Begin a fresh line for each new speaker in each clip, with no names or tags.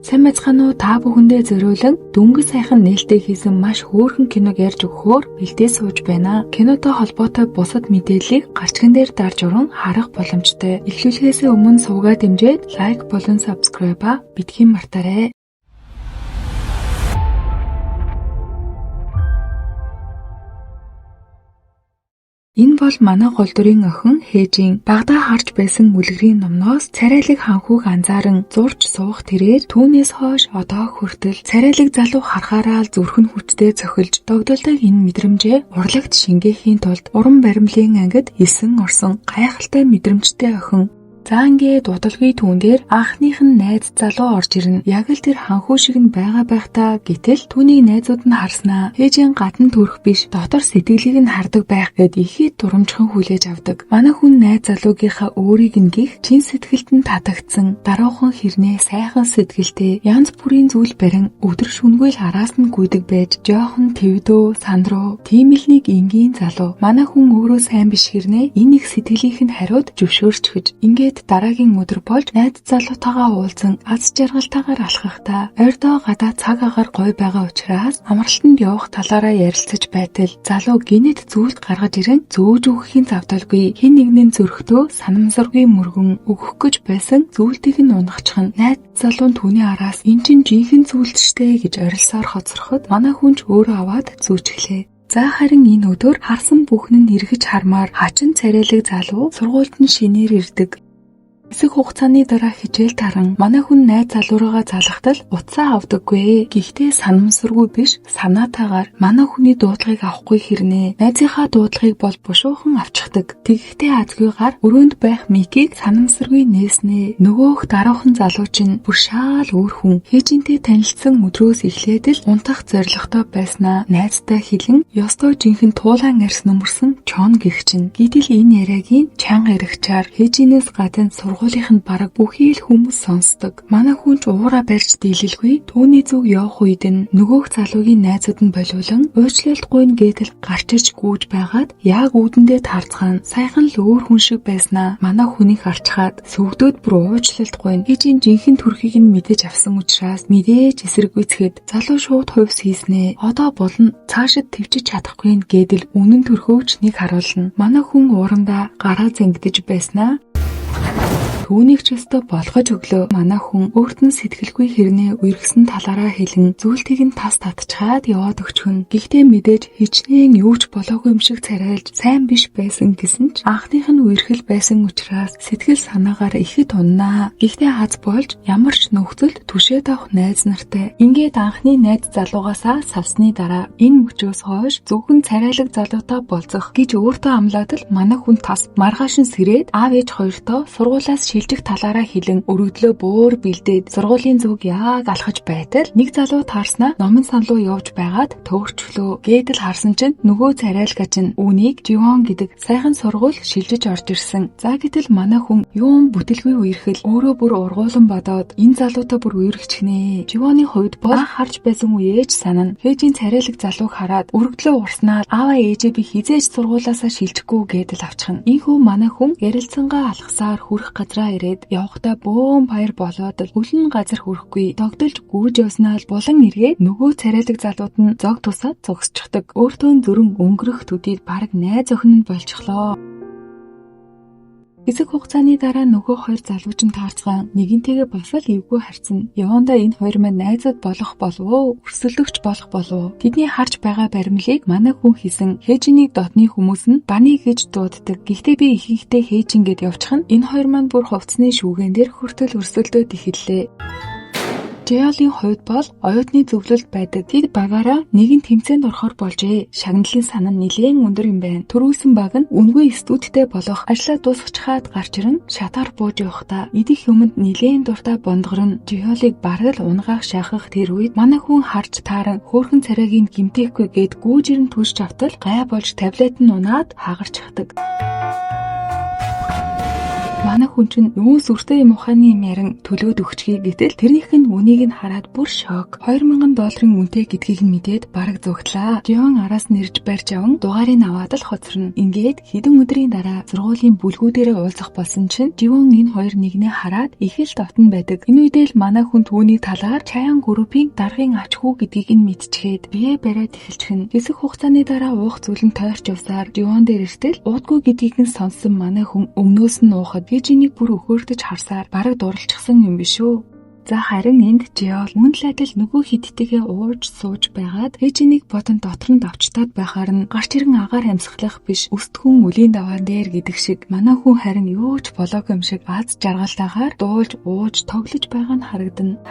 Сайн байцгаана уу, та бүхэндээ зориулан дөнгөж саяхан нээлттэй хийсэн маш хөөрхөн киног ярьж өгөхөөр бэлдээ сууж байна. Кинотой холбоотой бусад мэдээллийг гарчган дээр дарж уран харах боломжтой. Эхлүүлэхээс өмнө сувгаа дэмжиж лайк болон subscribe-а битгий мартаарай. Энэ бол манай гол дүрийн охин Хээжин багадаа харж байсан үлгэрийн номноос царайлаг ханхүүг анзааран зурж суух тэрээр түүнээс хойш одоо хүртэл царайлаг залуу харахаараа л зүрх нь хүчтэй цохилж догдолдог энэ мэдрэмжээ урлагт шингээхийн тулд уран баримлын ангид есөн орсон гайхалтай мэдрэмжтэй охин. За ингээд удалгүй түүн дээр анхных нь найз залуу орж ирнэ. Яг л тэр ханхүү шиг нь байгаа байх та гэтэл түүнийг найзууд нь харснаа Хээжин гадна төрөх биш дотор сэтгэлийг нь хардаг байх гэд ихэд дурамжхан хүлээж авдаг. Манай хүн найз залуугийнхаа өөрийг нь гих чин сэтгэлд нь татагдсан даруухан хэрнээ сайхан сэтгэлтэй янз бүрийн зүйл барин өдөр шөнөгүй л араас нь гүйдэг байж жоохон твдөө сандруу тийм л нэг энгийн залуу. Манай хүн өөрөө сайн биш хэрнээ энэ их сэтгэлийнх нь хариуд зөвшөөрчгөж ингээд дараагийн өдөр болж найз залуутайгаа уулзан аз жаргалтайгаар алхахдаа ойрдоо гадаа цаг агаар гоё байгаа учраас амралтанд явах талаараа ярилцаж байтал залуу гинэт зүйлд гаргаж ирэн зөөж өгөхийн завдалгүй хэн нэгний зүрхтөө санамсаргүй мөргөн өгөх гэж байсан зүйлтийг нь унахчихна. Найз залуу нь түүний араас эн чинь жинхэнэ зүйлт штэ гэж орилсоор хоцроход манай хүн ч өөрөө аваад зүүчихлээ. За харин энэ өдөр харсан бүхэн нь эргэж хармаар хачин царайлаг залуу сургуульд нь шинээр ирдэг. Хэсэг хугацааны дараа хичээл таран манай хүн найз залуураагаа залгахтал утсаа авдаггүй. Гэхдээ санамсаргүй биш санаатаагаар манай хүний дуудлагыг авахгүй хэрнээ. Найзынхаа дуудлагыг бол бушуухан авчихдаг. Тэгэхдээ азгүйгаар өрөөнд байх Микийг санамсаргүй нээснэ. Нөгөөх даруухан залуу чинь бүр шаал өөр хүн. Хээжинтэй танилцсан өдрөөс эхлээд л унтах зорилготой байснаа найзтай хэлэн ёстой жинхэнэ туулаан арьс нөмөрсөн чон гэх чинь. Гэтэл энэ яриагийн чанга эргчаар хээжинээс гадна сургуулийнх нь бараг бүхий л хүмүүс сонсдог. Манай хүн ч уура барьж дийлэлгүй түүний зүг явах үед нь нөгөөх залуугийн найзууд нь болиулан уучлалт гуйна гэдэл гарч ирж гүйж байгаад яг үүдэндээ таарцгаан саяхан л өөр хүн шиг байснаа манай хүнийг харчхаад сүгдөөд бүр уучлалт гуйна. Хээжин жинхэнэ төрхийг нь мэдэж авсан учраас мэдээж эсэргүүцэхэд залуу шууд хувьс хийснэ. Одоо болно цаашид төвчиж чадахгүй гэдэл үнэн төрхөөч нэг харуулна. Манай хүн уурандаа гараа зэнгдэж байснаа түүнийг ч өстө болгож өглөө. Манай хүн өөрт нь сэтгэлгүй хэрнээ үерхсэн талаараа хэлэн зүйлтийг нь тас татчхаад яваад өгчхөн. Гэхдээ мэдээж хичнээн юу ч болоогүй юм шиг царайлж сайн биш байсан гэсэн ч анхных нь үерхэл байсан учраас сэтгэл санаагаар ихэд уннаа. Гэхдээ аз болж ямар ч нөхцөлд түшээд авах найз нартай. Ингээд анхны найз залуугаасаа салсны дараа энэ мөчөөс хойш зөвхөн царайлаг залуутай болзох гэж өөртөө амлаад л манай хүн тас маргааш нь сэрээд аав ээж хоёртоо сургуулиас шилжих талаараа хэлэн өргөдлөө бөөр бэлдээд сургуулийн зүг яг алхаж байтал нэг залуу таарснаа номын сан руу явж байгаад төөрчлөө. Гэдэл харсан чинь нөгөө царайлга чинь үүнийг Живон гэдэг сайхан сургууль шилжиж орж ирсэн. За гэтэл манай хүн юун бүтэлгүй үерхэл өөрөө бүр ургуулan бодоод энэ залуутай бүр үерхчихнэ. Живоны хувьд бол харж байсан үеэж санана. Хээжийн царайлаг залууг хараад өргөдлөө урснаа ааваа ээжээ би хизээж сургуулаасаа шилжихгүй гэдэл авчихна. Ийхүү манай хүн ярилцсангаа алхасаар хүрэх газраа ирээд явхдаа бөөн баяр болоод л өлн газар хүрэхгүй догдолж гүйж явснаа л булан эргээд нөгөө царайлаг залууд нь зог тусаад зогсчихдаг. Өөртөө зүрэн өнгөрөх төдийд бараг найз охин нь болчихлоо. Хэсэг хугацааны дараа нөгөө хоёр залуу чинь таарцгаан нэгэнтэйгээ бас л эвгүй харцна. Явандаа энэ хоёр маань найзууд болох болов уу? Өрсөлдөгч болох болов уу? Тэдний харж байгаа баримлыг манай хүн хийсэн Хээжинийг дотны хүмүүс нь Бани гэж дууддаг. Гэхдээ би ихэнхдээ Хээжин гэд явчих нь энэ хоёр маань бүр хувцсны шүүгэн дээр хүртэл өрсөлдөөд эхэллээ. Жиолийн хувьд бол оюутны зөвлөлд байдаг. Тэд багаараа нэгэн тэмцээнд орохоор болжээ. Шагналын сан нь нэлээн өндөр юм байна. Төрүүлсэн баг нь үнэгүй студидтэй болох ажлаа дуусгачхаад гарч ирэн шатаар бууж явахдаа идэх юмд нэлээн дуртай бондгор нь Жиолыг бараг л унгаах шахах тэр үед манай хүн харж тааран хөөрхөн царайг нь гимтээхгүй гээд гүйж ирэн түлж автал гай болж таблет нь унаад хагарчихдаг. Манай хүн чинь юун сүртэй юм ухааны юм ярин төлөөд өгчгийг гэтэл тэрнийх нь үнийг нь хараад бүр шок. 2000 долларын үнэтэй гэдгийг нь мэдээд бараг зугтлаа. Живон араас нь ирж барьж аван дугаарыг аваад л хоцорно. Ингээд хэдэн өдрийн дараа сургуулийн бүлгүүдээрээ уулзах болсон чинь Живон энэ хоёр нэгнээ хараад их л дотн байдаг. Энэ үедээ л манай хүн түүний талаар Чаян группийн даргын ач хүү гэдгийг нь мэдчихэд бие бариад эхэлчихнэ. Хэсэг хугацааны дараа уух зүйл нь тойрч явсаар Живон дээр иртэл уудгүй гэдгийг нь сонссон манай хүн өмнөөс нь уухад Хээжинийг бүр өхөөрдөж харсаар бараг дурлчихсан юм биш үү? За харин энд Жиол мөн л адил нөгөө хидтэйгээ ууж сууж байгаад Хээжинийг бодон дотор нь давчтаад байхаар нь гарч ирэн агаар амьсгалах биш өстгүн үлийн даваан дээр гэдэг шиг манай хүн харин юу ч болоогүй юм шиг аз жаргалтайгаар дуулж ууж тоглож байгаа нь харагдана.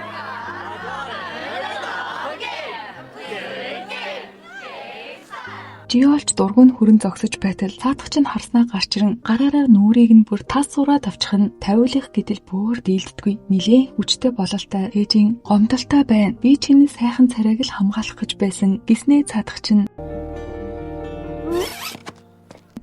Жиолч дургүй нь хүрэн зогсож байтал цаадах чинь харснаа гарч ирэн гараараа нүрийг нь бүр тас сураад авчих нь тавиулах гэтэл бөөр дийлддэггүй. Нилээн хүчтэй бололтой Хээжин гомдолтой байна. Би чиний сайхан царайг л хамгаалах гэж байсан гиснээ цаадах чинь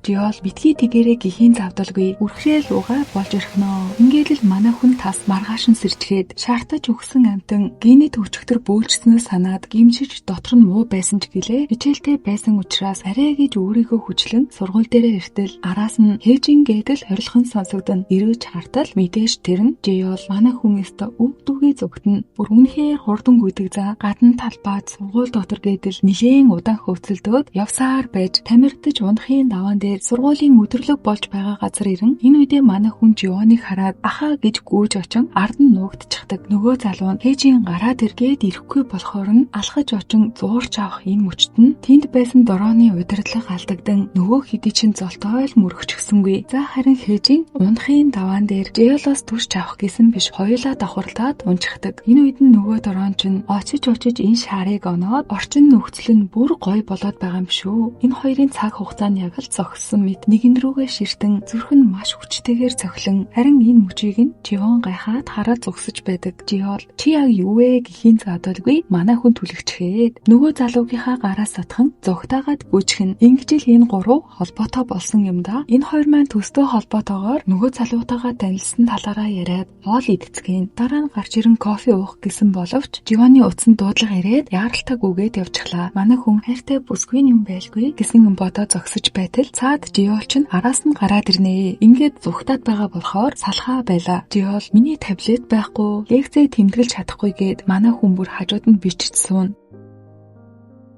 Жиол битгий тэгэрээ гэхийн завдалгүй үрхрээл угаа болж орхиноо. Ингээд л манай хүн тас маргааш нь сэрчгээд шаартаж өгсөн амтан гинэт өчигдөр бөөлжснөө санаад гимшиж дотор нь муу байсан ч гэлээ хичээлтэй байсан учраас арай гэж өөрийгөө хүчлэн сургууль дээрээ эртэл араас нь Хээжин гэдэл хорилхон сонсогдоно. Эргэж хартал мэдээж тэр нь Жиол манай хүн өстө өв дүүгээ зүгтэн. Бүр үнэхээр хурдан гүйдэг за гадна талбайд сургууль дотор гэдэл нилээн удаан хөөцөлдөөд явсаар байж тамирдаж унахын даваан дээр сургуулийн өдөрлөг болж байгаа газар ирэн энэ үедээ манай хүн Жионыг хараад ахаа гэж гүйж очин ард нь нуугдчихдаг. Нөгөө залуу нь Хээжин гараад иргээд ирэхгүй болохоор нь алхаж очин зуурч авах энэ мөчт нь тэнд байсан дорооны удирдлага алдагдан нөгөө хэдий чинь золтой л мөрөгчгсэнгүй. За харин Хээжин унахын даваан дээр Жиолоос түрч авах гэсэн биш хоёулаа давхарлаад унчихдаг. Энэ үед нь нөгөө дорон чинь очиж энэ шарыг оноод орчин нөхцөл нь бүр гоё болоод байгаа юм шүү. Энэ хоёрын цаг хугацаа нь яг л зогссон мэт нэгэн рүүгээ ширтэн зүрх нь маш хүчтэйгээр цохилон харин энэ мөчийг нь Живон гайхаад хараад зогсож байдаг. Жиол чи яг юу вэ гэхийн задалгүй манай хүн түлхчгээд нөгөө залуугийнхаа гараас сатхан зугтаагаад гүйчихнэ. Ингэж л энэ гурав холбоотой болсон юм да. Энэ хоёр маань төстэй холбоотойгоор нөгөө залуутайгаа танилцсан талаараа яриад хоол идцгээн. Дараа нь гарч ирэн кофе уух гэсэн боловч Живоны утсанд дуудлага ирээд яаралтай гүгээд явчихлаа. Манай хүн хайртай бүсгүй юм байлгүй гэсэн юм бодоо зогсож байтал цаад Жиол ч араас нь гараад ирнэ. Ингээд зүгтаад байгаа болохоор салхаа байла. Жиол миний таблет байхгүй, лекцээ тэмдэглэж чадахгүй гэд манай хүн бүр хажууд нь бичиж суuna.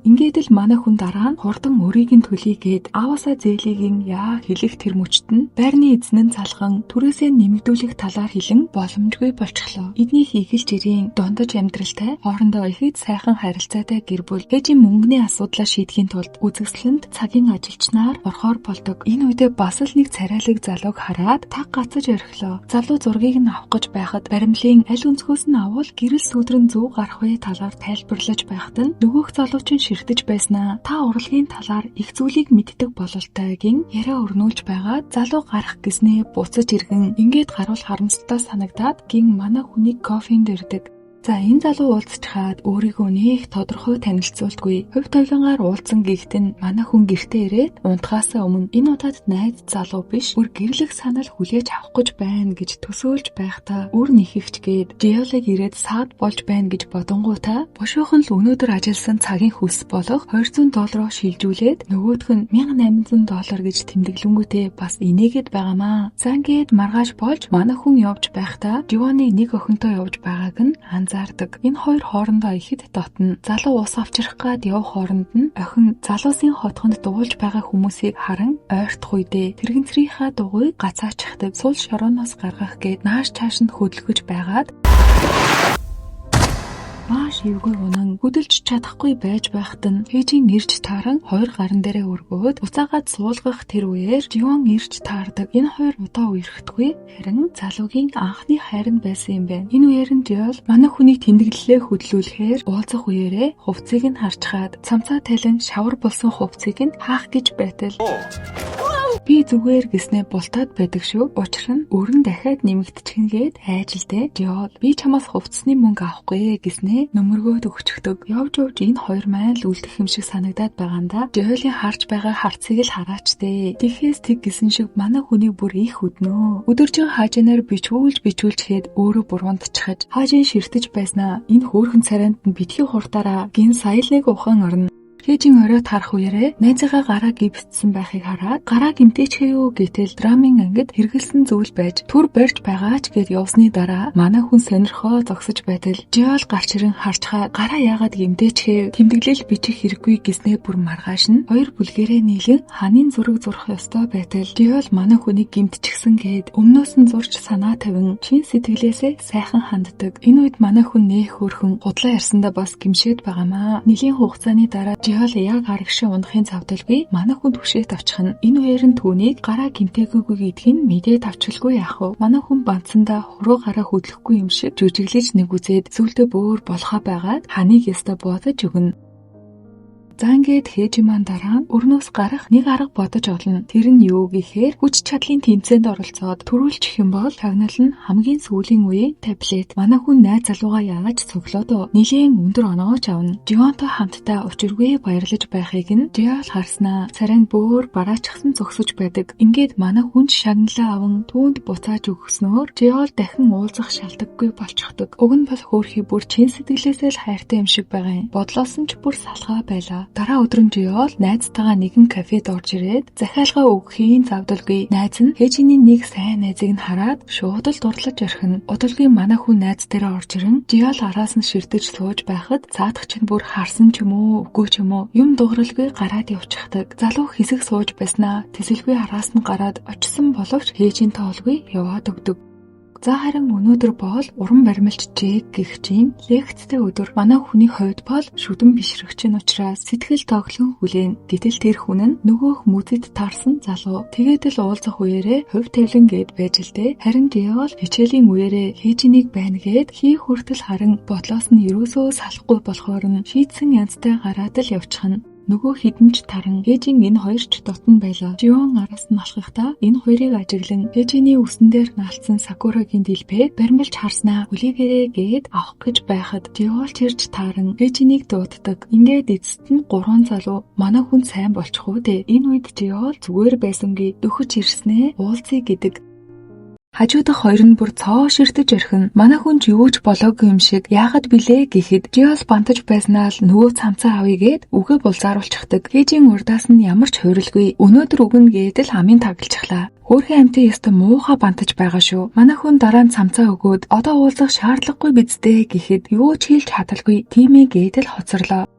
Ингээд л манай хүн дараа нь хурдан өрийг нь төлье гэд ааваасаа зээлийг нь яа хэлэх тэр мөчт нь байрны эзэн нь залхан түрээсээ нэмэгдүүлэх талаар хэлэн боломжгүй болчихлоо. Эднийх игэл жирийн дундаж амьдралтай хоорондоо ихэд сайхан харилцаатай гэр бүл Хээжин мөнгөний асуудлаа шийдэхийн тулд үзэсгэлэнт цагийн ажилчнаар орхоор болдог. Энэ үедээ бас л нэг царайлаг залууг хараад таг гацаж орхилоо. Залуу зургийг нь авах гэж байхад баримлын аль өнцгөөс нь авал гэрэл сүүдрэн зөв гарах вэ талаар тайлбарлаж байхад нь нөгөөх залуу чинь ширтэж байснаа. Та урлагийн талаар их зүйлийг мэддэг бололтой гин яриа өрнүүлж байгаа залуу гарах гэснээ буцаж иргэн ингээд гарвал харамсалтай санагдаад гин манай хүнийг кофенд ирдэг. За энэ залуу уулзчихаад өөрийгөө нэх тодорхой танилцуулдаггүй. Хувь тавилангаар уулзсан гихт нь манай хүн гэртээ ирээд унтахаасаа өмнө энэ удаад найз залуу биш бүр гэрлэх санал хүлээж авах гэж байна гэж төсөөлж байхдаа үр нэхэгч гээд Жиолыг ирээд саад болж байна гэж бодонгуудаа бошуухан л өнөөдөр ажилласан цагийн хөлс болох $200 руу шилжүүлээд нөгөөх нь $1800 гэж тэмдэглэнгүүтээ бас инээгээд байгаамаа. За ингээд маргааш болж манай хүн явж байхдаа Жионы нэг охинтой явж байгааг нь анзаардаг. Энэ хоёр хоорондоо ихэд дотно. Залуу ус авчрах гад явх хооронд нь охин залуусын хотхонд дуулж байгаа хүмүүсийг харан ойртох үедээ тэрэгцрийнхаа дугуйг гацаачихдаг. Сул шорооноос гаргах гээд нааш чааш нь хөдөлгөж байгаад маш эвгүй унан хөдөлж чадахгүй байж байхад нь Хээжин ирж тааран хоёр гаран дээрээ өргөөд буцаагаад суулгах тэр үеэр Живон ирж таардаг. Энэ хоёр удаа үерхдэггүй харин залуугийн анхны хайр нь байсан юм байна. Энэ үеэр нь Жиол манай хүнийг тэмдэглэлээ хөдлүүлэхээр уулзах үеэрээ хувцсыг нь харчхаад цамцаа тайлан шавар болсон хувцсыг нь хаах гэж байтал Би зүгээр гэснээ бултаад байдаг шүү. Учир нь өрн дахиад нэмэгдчихнэ гээд айж л дээ. Жиол би чамаас хувцсны мөнгө авахгүй гэснээ нөмөргөөд өгчихдөг. Явж явж энэ хоёр маань л үлдэх юм шиг санагдаад байгаа юм да. Жиолийн харж байгаа харцыг л хараач дээ. Тэгэхээс тэг гэсэн шиг манай хүнийг бүр их хөднөө. Өдөржин хаажинаар бичүүлж бичүүлж хэд өөрөө буруундчихаж хаажин ширтэж байснаа энэ хөөрхөн царайнд нь битгий хурдаараа гин сая л нэг ухан орно. Хээжин оройт харах үеэрээ найзыгаа гараа гипсдсэн байхыг хараад гараа гимтээчхээ юу гэтэл драмын ангид хэрэгэлсэн зүйл байж түр барьж байгаач гэд явсны дараа манай хүн сонирхоо зогсож байтал Жиол гарч ирэн харчхаа гараа яагаад гимтээчхээ тэмдэглэл бичих хэрэггүй гэснээ бүр маргааш нь хоёр бүлгэрээ нийлэн ханын зураг зурх ёстой байтал Жиол манай хүнийг гимтчихсэн гэд өмнөөс нь зурч санаа тавин чин сэтгэлээсээ сайхан ханддаг. Энэ үед манай хүн нэх хөөрхөн худлаа ярьсандаа бас гимшээд байгаамаа. Нэлийн хугацааны дараа Жиол яг арагшин унахын цавдалгүй манай хүн түшээт авчихна. Энэ үеэр нь түүнийг гараа гимтээгүйгүй гэдгийг нь мэдээд авчилгүй яах вэ? Манай хүн бандсандаа хуруу гараа хөдлөхгүй юм шиг жүжиглэж нэг үзээд сүлдө бөөр болохоо байгаад ханыг ёстой бодож өгнө. За ингээд хээж маань дараа нь өрнөөс гарах нэг арга бодож олно. Тэр нь юу гэхээр хүч чадлын тэмцээнд оролцоод төрүүлчих юм бол шагнал нь хамгийн сүүлийн үеийн таблет. Манай хүн найз залуугаа яаж цоглоод нилээн өндөр онооч авна. Жионтой хамтдаа учиргүй баярлаж байхыг нь Жиол харснаа. Царай нь бөөр бараачсан зогсож байдаг. Ингээд манай хүн шагналаа аван түүнд буцааж өгснөөр Жиол дахин уулзах шалтгаггүй болчихдог. Уг нь бол хөөрхий бүр чин сэтгэлээсээ л хайртай юм шиг байгаа юм. Бодлоосон ч бүр салхаа байлаа. Дараа өдөр нь Жиол найзтайгаа нэгэн кафед орж ирээд захиалгаа өгөхийн завдалгүй. Найз нь Хээжиний нэг сайн найзыг нь хараад шууд л дурлаж орхино. Удалгүй манай хүн найз дээрээ орж ирэн Жиол араас нь ширтэж сууж байхад цаадах чинь бүр харсан ч юм уу үгүй ч юм уу юм дууралгүй гараад явчихдаг. Залуу хэсэг сууж байснаа тэсэлгүй араас нь гараад очисон боловч Хээжин тоолгүй яваад өгдөг. За харин өнөөдөр бол уран баримлч Жэг гэгчийн лекцтэй өдөр. Манай хүний хувьд бол шүдэн бишрэгч нь учраас сэтгэл тоглон хүлээн. Гэтэл тэр хүн нь нөгөөх мөдөд таарсан залуу. Тэгээд л уулзах үеэрээ хувь тавилан гээд байж л дээ. Харин Жиол хичээлийн үеэрээ Хээжинийг байна гээд хий хүртэл харин бодлоос нь ерөөсөө салахгүй болохоор нь шийдсэн янзтай гараад л явчихна. Нөгөө хідэн ч таран Хээжин энэ хоёр ч дотн байлаа. Жион араас нь алхахдаа энэ хоёрыг ажиглан Хээжиний үсэн дээр наалцсан Сакурагийн дэлбээ баримлж харснаа хүлээгээрээ гээд авах гэж байхад Жиолч ирж тааран Хээжинийг дууддаг. Ингээд эцэст нь гурван залуу манай хүн сайн болчих уу дээ. Энэ үед Жиол зүгээр байсангүй дөхөж ирснээ уулзъя гэдэг. Хажуудах хоёр нь бүр цоо ширтэж орхино. Манай хүн ч юу ч болоогүй юм шиг яагаад билээ гэхэд Жиол бантаж байснаа л нөгөө цамцаа авъя гээд үгээ булзааруулчихдаг. Хээжин урдаас нь ямар ч хуурилгүй. Өнөөдөр өгнө гээд л амийн тагалчихлаа. Хөөрхөн амьтан ёстой муухай бантаж байгаа шүү. Манай хүн дараа нь цамцаа өгөөд одоо уулзах шаардлагагүй биз дээ гэхэд юу ч хэлж чадалгүй. Тийм ээ гээд л хоцорлоо.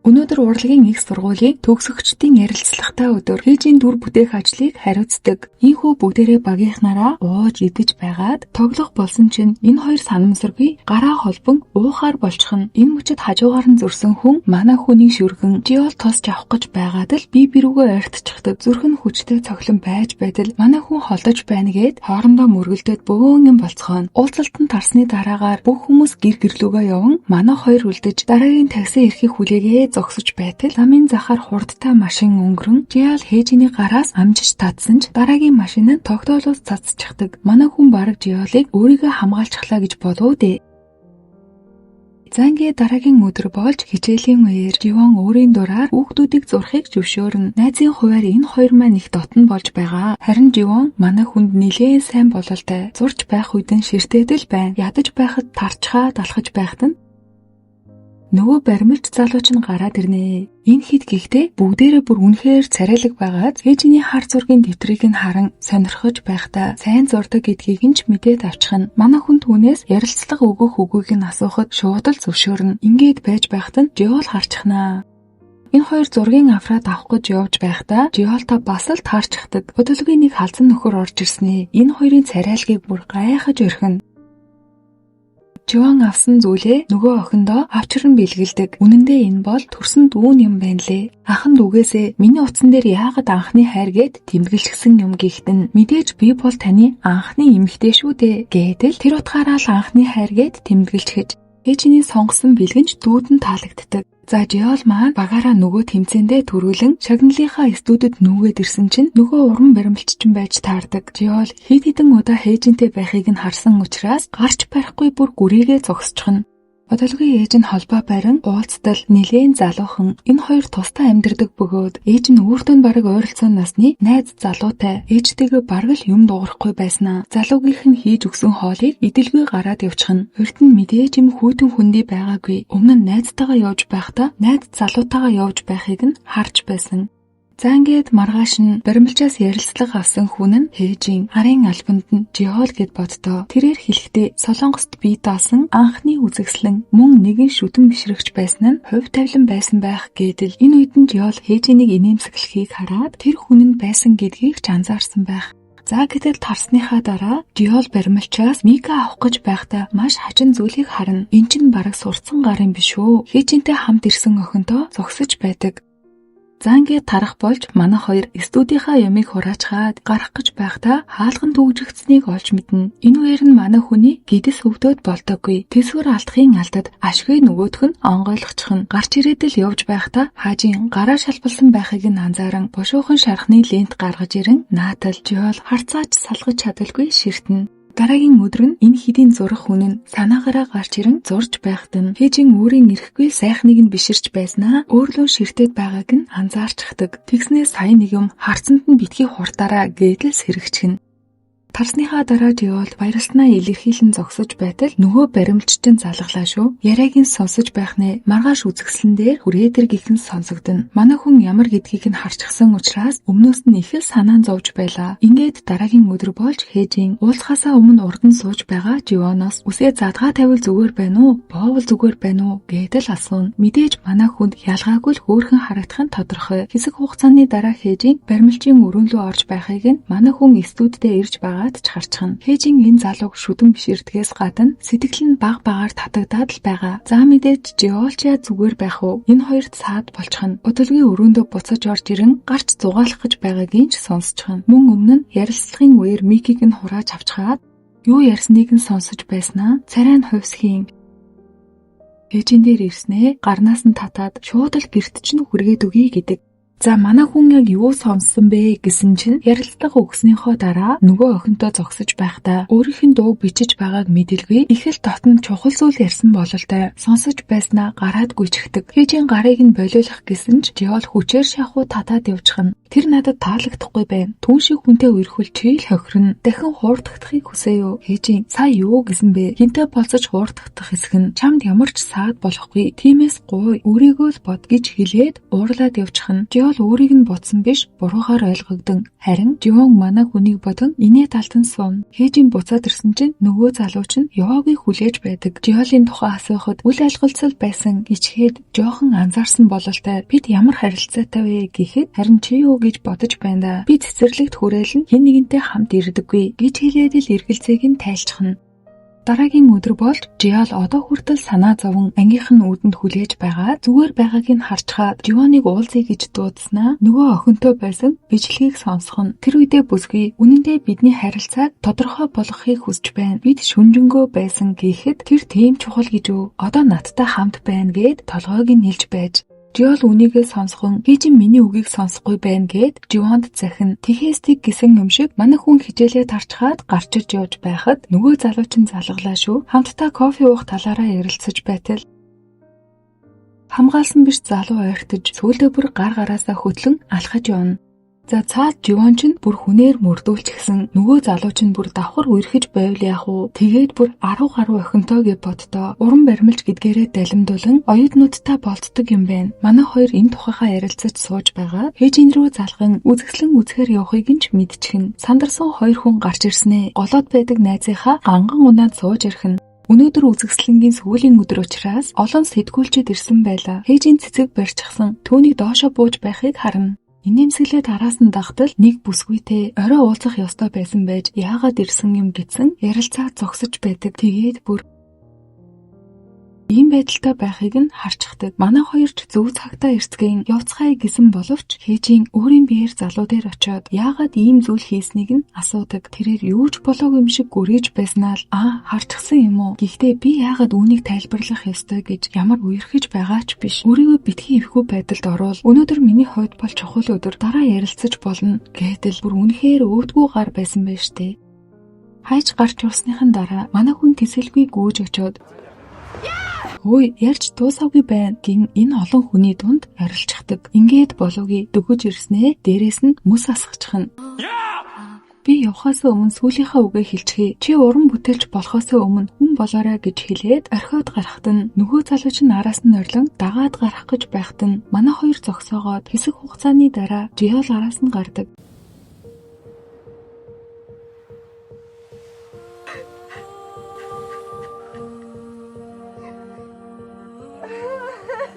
Өнөөдөр урлагийн их сургуулийн төгсөгчдийн ярилцлагатай өдөр. Хээжин дүр бүтээх ажлыг хариуцдаг. Ийхүү бүгдээрээ багийнхнаараа ууж идэж байгаад тоглох болсон чинь энэ хоёр санамсаргүй гараа холбон уухаар болчихно. Энэ мөчид хажуугаар нь зөрсөн хүн манай хүнийг шүргэн Жиол тосч авах гэж байгаад л бие бирүүгээ ойртчихдаг. Зүрх нь хүчтэй цоглон байж байтал манай хүн холдож байна гээд хоорондоо мөргөлдөөд бөөн юм болцгооно. Уулзалт нь тарсны дараагаар бүх хүмүүс гэр гэрлүүгээ яван манай хоёр үлдэж дараагийн такси ирэхийг хүлээгээ зогсож байтал замын захаар хурдтай машин өнгөрөн Жиал Хээжиний гараас амжиж татсан ч дараагийн машин нь тогтоолоос цацчихдаг. Манай хүн бараг Жиалыг өөрийгөө хамгаалчихлаа гэж болов дээ. За ингээд дараагийн өдөр болж хичээлийн үеэр Живон өөрийн дураар хүүхдүүдийг зурхыг зөвшөөрнө. Найзын хувиар энэ хоёр маань их дотно болж байгаа. Харин Живон манай хүнд нэлээн сайн бололтой. Зурч байх үед нь ширтээд л байна. Ядаж байхад тарчхаад алхаж байхад нь нөгөө баримлч залууч нь гараад ирнэ. Энэ хэд гэхдээ бүгдээрээ бүр үнэхээр царайлаг байгаад Хээжиний хар зургийн дэвтрийг нь харан сонирхож байхдаа сайн зурдаг гэдгийг нь ч мэдээд авчихна. Манай хүн түүнээс ярилцлага өгөх үгүйг нь асуухад шууд л зөвшөөрнө. Ингээд байж байхад нь Жиол харчихнаа. Энэ хоёр зургийн авраад авах гэж явж байхдаа Жиолтой бас л таарчихдаг. Удалгүй нэг халзан нөхөр орж ирснээ. Энэ хоёрын царайлгийг бүр гайхаж орхино. Живан авсан зүйлээ нөгөө охиндоо авчран бэлгэлдэг. Үнэн дээр энэ бол төрсөн дүүн юм байна лээ. Ахан дүүгээсээ миний утсан дээр яагаад анхны хайр гээд тэмдэглэсэн юм гихтэн мэдээж би бол таны анхны эмэгтэй шүү дээ гэдэл тэр утгаараа л анхны хайр гээд тэмдэглэжхэж Ээжиний сонгосон бэлгэнч дүүд нь таалагддаг. За Жиол маань багаараа нөгөө тэмцээндээ түрүүлэн шагналынхаа студид нүүгээд ирсэн чинь нөгөө уран баримлч чинь байж таардаг. Жиол хэд хэдэн удаа Хээжинтэй байхыг нь харсан учраас гарч барихгүй бүр гүрийгээ зогсчихно. Удалгүй ээж нь холбоо барин уулзтал нэлээн залуухан энэ хоёр тусдаа амьдардаг бөгөөд ээж нь өөртөө нь бараг ойролцоо насны найз залуутай ээжтэйгээ бараг л юм дуугарахгүй байснаа. Залуугийнх нь хийж өгсөн хоолыг идэлгүй гараад явчихна. Урд нь мэдээж юм хүйтэн хүндий байгаагүй. Өмнө нь найзтайгаа явж байхдаа найз залуутайгаа явж байхыг нь харж байсан. За ингээд маргааш нь баримлчаас ярилцлага авсан хүн нь Хээжин арын албанд нь Жиол гэд боддоо. Тэрээр хэлэхдээ Солонгост бие даасан анхны үзэсгэлэн мөн нэгэн шүтэн бишрэгч байсан нь хувь тавилан байсан байх гэдэл энэ үед нь Жиол Хээжинийг инээмсэглэхийг хараад тэр хүн нь байсан гэдгийг ч анзаарсан байх. За гэтэл тарсныхаа дараа Жиол баримлчаас Мика авах гэж байхдаа маш хачин зүйлийг харна. Эн чинь бараг сурцсан гар юм биш үү? Хээжинтэй хамт ирсэн охинтоо зогсож байдаг. За ингээд тарах болж манай хоёр студийнхаа ямыг хураачхаад гарах гэж байхдаа хаалган түгжигдсэнийг олж мэднэ. Энэ үеэр нь манай хүний гэдэс өвдөөд болдоггүй. Тэсвэр алдахын алдад ашгүй нөгөөх нь онгойлгочихно. Гарч ирээд л явж байхдаа хаажийн гараа шалбалсан байхыг нь анзааран бушуухан шархны лент гаргаж ирэн наатал Жиол харцаач салгаж чадалгүй ширтэнэ. Дараагийн өдөр нь энэ хэдийн зурах хүн нь санаагаараа гарч ирэн зурж байхад нь Хээжин өөрийн эрэхгүй сайхныг нь биширч байснаа өөрлөө ширтээд байгааг нь анзаарчихдаг. Тэгснээ сая нэг юм харцанд нь битгий хурдаараа гэдэл сэрэгчихнэ. Тарсныхаа дараа Жиол баярласнаа илэрхийлэн зогсож байтал нөгөө баримлч чинь залглаа шүү. Яриаг нь сонсож байх нэ. Маргааш үзэсгэлэн дээр хүрээдэр гихэн сонсогдоно. Манай хүн ямар гэдгийг нь харчихсан учраас өмнөөс нь их л санаа зовж байлаа. Ингээд дараагийн өдөр болж Хээжин уулзахаасаа өмнө урд нь сууж байгаа Живоноос үсээ задгаа тавил зүгээр байна уу? Боовол зүгээр байна уу? гэдэл асууна. Мэдээж манай хүнд ялгаагүй л хөөрхөн харагдах нь тодорхой. Хэсэг хугацааны дараа Хээжин баримлчийн өрөөн лүү орж байхыг нь манай хүн студидээ ирж байгаа харчихна. Хээжин энэ залууг шүдэн биширдгээс гадна сэтгэл нь баг багаар татагдаад л байгаа. За мэдээж Жиолчя зүгээр байх уу? Энэ хоёрт саад болчихно. Удалгүй өрөөндөө буцаж орж ирэн гарч зугаалах гэж байгааг нь ч сонсчихно. Мөн өмнө нь ярилцлагын үеэр Микийг нь хурааж авчхаад юу ярьсныг нь сонсож байснаа царай нь хувьсхийн. Хээжин дээр ирснээ гарнаас нь татаад шууд л гэрт чинь хүргээд өгье гэдэг. За манай хүн яг юу сонссон бэ гэсэн чинь ярилцлага өгснийхөө дараа нөгөө охинтой зогсож байхдаа өөрийнх нь дууг бичиж байгааг мэдэлгүй их л дотн чухал зүйл ярьсан бололтой. Сонсож байснаа гараад гүйчихдэг. Хээжин гарыг нь болиулах гэсэн ч Жиол хүчээр шахуу татаад явчихна. Тэр надад таалагдахгүй байна. Түн шиг хүнтэй үерхвэл чи л хохирно. Дахин хуурдагдахыг хүсээ юу? Хээжин сая юу гэсэн бэ? Хинтээ болцож хуурдагдах хэсэг нь чамд ямар ч саад болохгүй. Тиймээс гуй өөрийгөө л бод гэж хэлээд уурлаад явчихна. Жиол өөрийг нь бодсон биш буруугаар ойлгогдон. Харин Живон манай хүнийг бодон инээ талдан сууна. Хээжин буцаад ирсэн чинь нөгөө залуу чинь яваагүй хүлээж байдаг. Жиолын тухай асуухад үл ойлголцол байсан гिचхэд жоохон анзаарсан бололтой. Бид ямар харилцаатай вэ гэхэд харин чи юу гэж бодож байна да. Би цэцэрлэгт хүрээлэн хэн нэгэнтэй хамт ирдэггүй гэж хэлээд л эргэлзээг нь тайлчихна. Дараагийн өдөр болж Жиол одоо хүртэл санаа зовон ангийнх нь үүдэнд хүлээж байгаа зүгээр байгааг нь харчхаад Живоныг уулзъя гэж дуудснаа нөгөө охинтой байсан бичлэгийг сонсох нь тэр үедээ бүсгүй үнэндээ бидний харилцааг тодорхой болгохыг хүсэж байна. Бид шүнжэнгөө байсан гэхэд тэр тийм чухал гэж үү? Одоо надтай хамт байна гэд толгойг нь нэлж байж Жиол үнийгээ сонсхон хээжин миний үгийг сонсохгүй байна гэд Живонд захина. Тэхээс тэг гэсэн юм шиг манай хүн хичээлээ тарчхаад гарч ирж явж байхад нөгөө залуу чинь залглаа шүү. Хамтдаа кофе уух талаараа ярилцаж байтал хамгаалсан биш залуу ойртож сүүлдээ бүр гар гараасаа хөтлөн алхаж явна. За цаад Живон чинь бүр хүнээр мөрдүүлчихсэн нөгөө залуу чинь бүр давхар үерхэж байвал яах вэ? Тэгээд бүр 10 гаруй охинтой гэж боддоо. Уран баримлж гэдгээрээ далимдуулан оюутнуудтай болцдог юм байна. Манай хоёр энэ тухайхаа ярилцаж сууж байгаа. Хээжин рүү залган үзэсгэлэн үзэхээр явахыг нь ч мэдчихнэ. Сандарсан хоёр хүн гарч ирснээ. Голоод байдаг найзынхаа ганган унаад сууж ирэх нь. Өнөөдөр үзэсгэлэнгийн сүүлийн өдөр учраас олон сэтгүүлчид ирсэн байлаа. Хээжин цэцэг барьчихсан. Түүнийг доошо бууж байхыг харна. Инээмсэглээд араас нь дагтал нэг бүсгүйтэй орой уулзах ёстой байсан байж яагаад ирсэн юм гэсэн ярилцаа зогсож байдаг. Тэгээд бүр Ийм байдалтай байхыг нь харчихдаг. Манай хоёр ч зөв цагтаа эрцгэн явцгаая гэсэн боловч Хээжин өөрийн биеэр залуу дээр очиод яагаад ийм зүйл хийснийг нь асуудаг. Тэрээр юу ч болоогүй юм шиг гүрэж байснаа л харчихсан юм уу? Гэхдээ би яагаад үүнийг тайлбарлах ёстой гэж ямар үерхэж байгаа ч биш. Өөрийгөө битгий эвгүй байдалд оруул. Өнөөдөр миний хувьд бол чухал өдөр. Дараа ярилцаж болно гэтэл бүр үнэхээр өвдгүү гар байсан байж тээ. Хайж гарч явсныхан дараа манай хүн тэсэлгүй гүйж очиод "Ой, ярьж дуусаагүй байна" гин энэ олон хүний дунд орилчихдаг. Ингээд болоогүй дөхөж ирснээ дээрээс нь мөс асгачихна. Би явхаас өмнө сүүлийнхаа үгээ хэлчихье. Чи уран бүтээлч болохоос өмнө хүн болоорой гэж хэлээд орхиод гарахад нь нөгөө залуу чинь араас нь орилон дагаад гарах гэж байхад нь манай хоёр зогсоогоод хэсэг хугацааны дараа Жиол араас нь гардаг.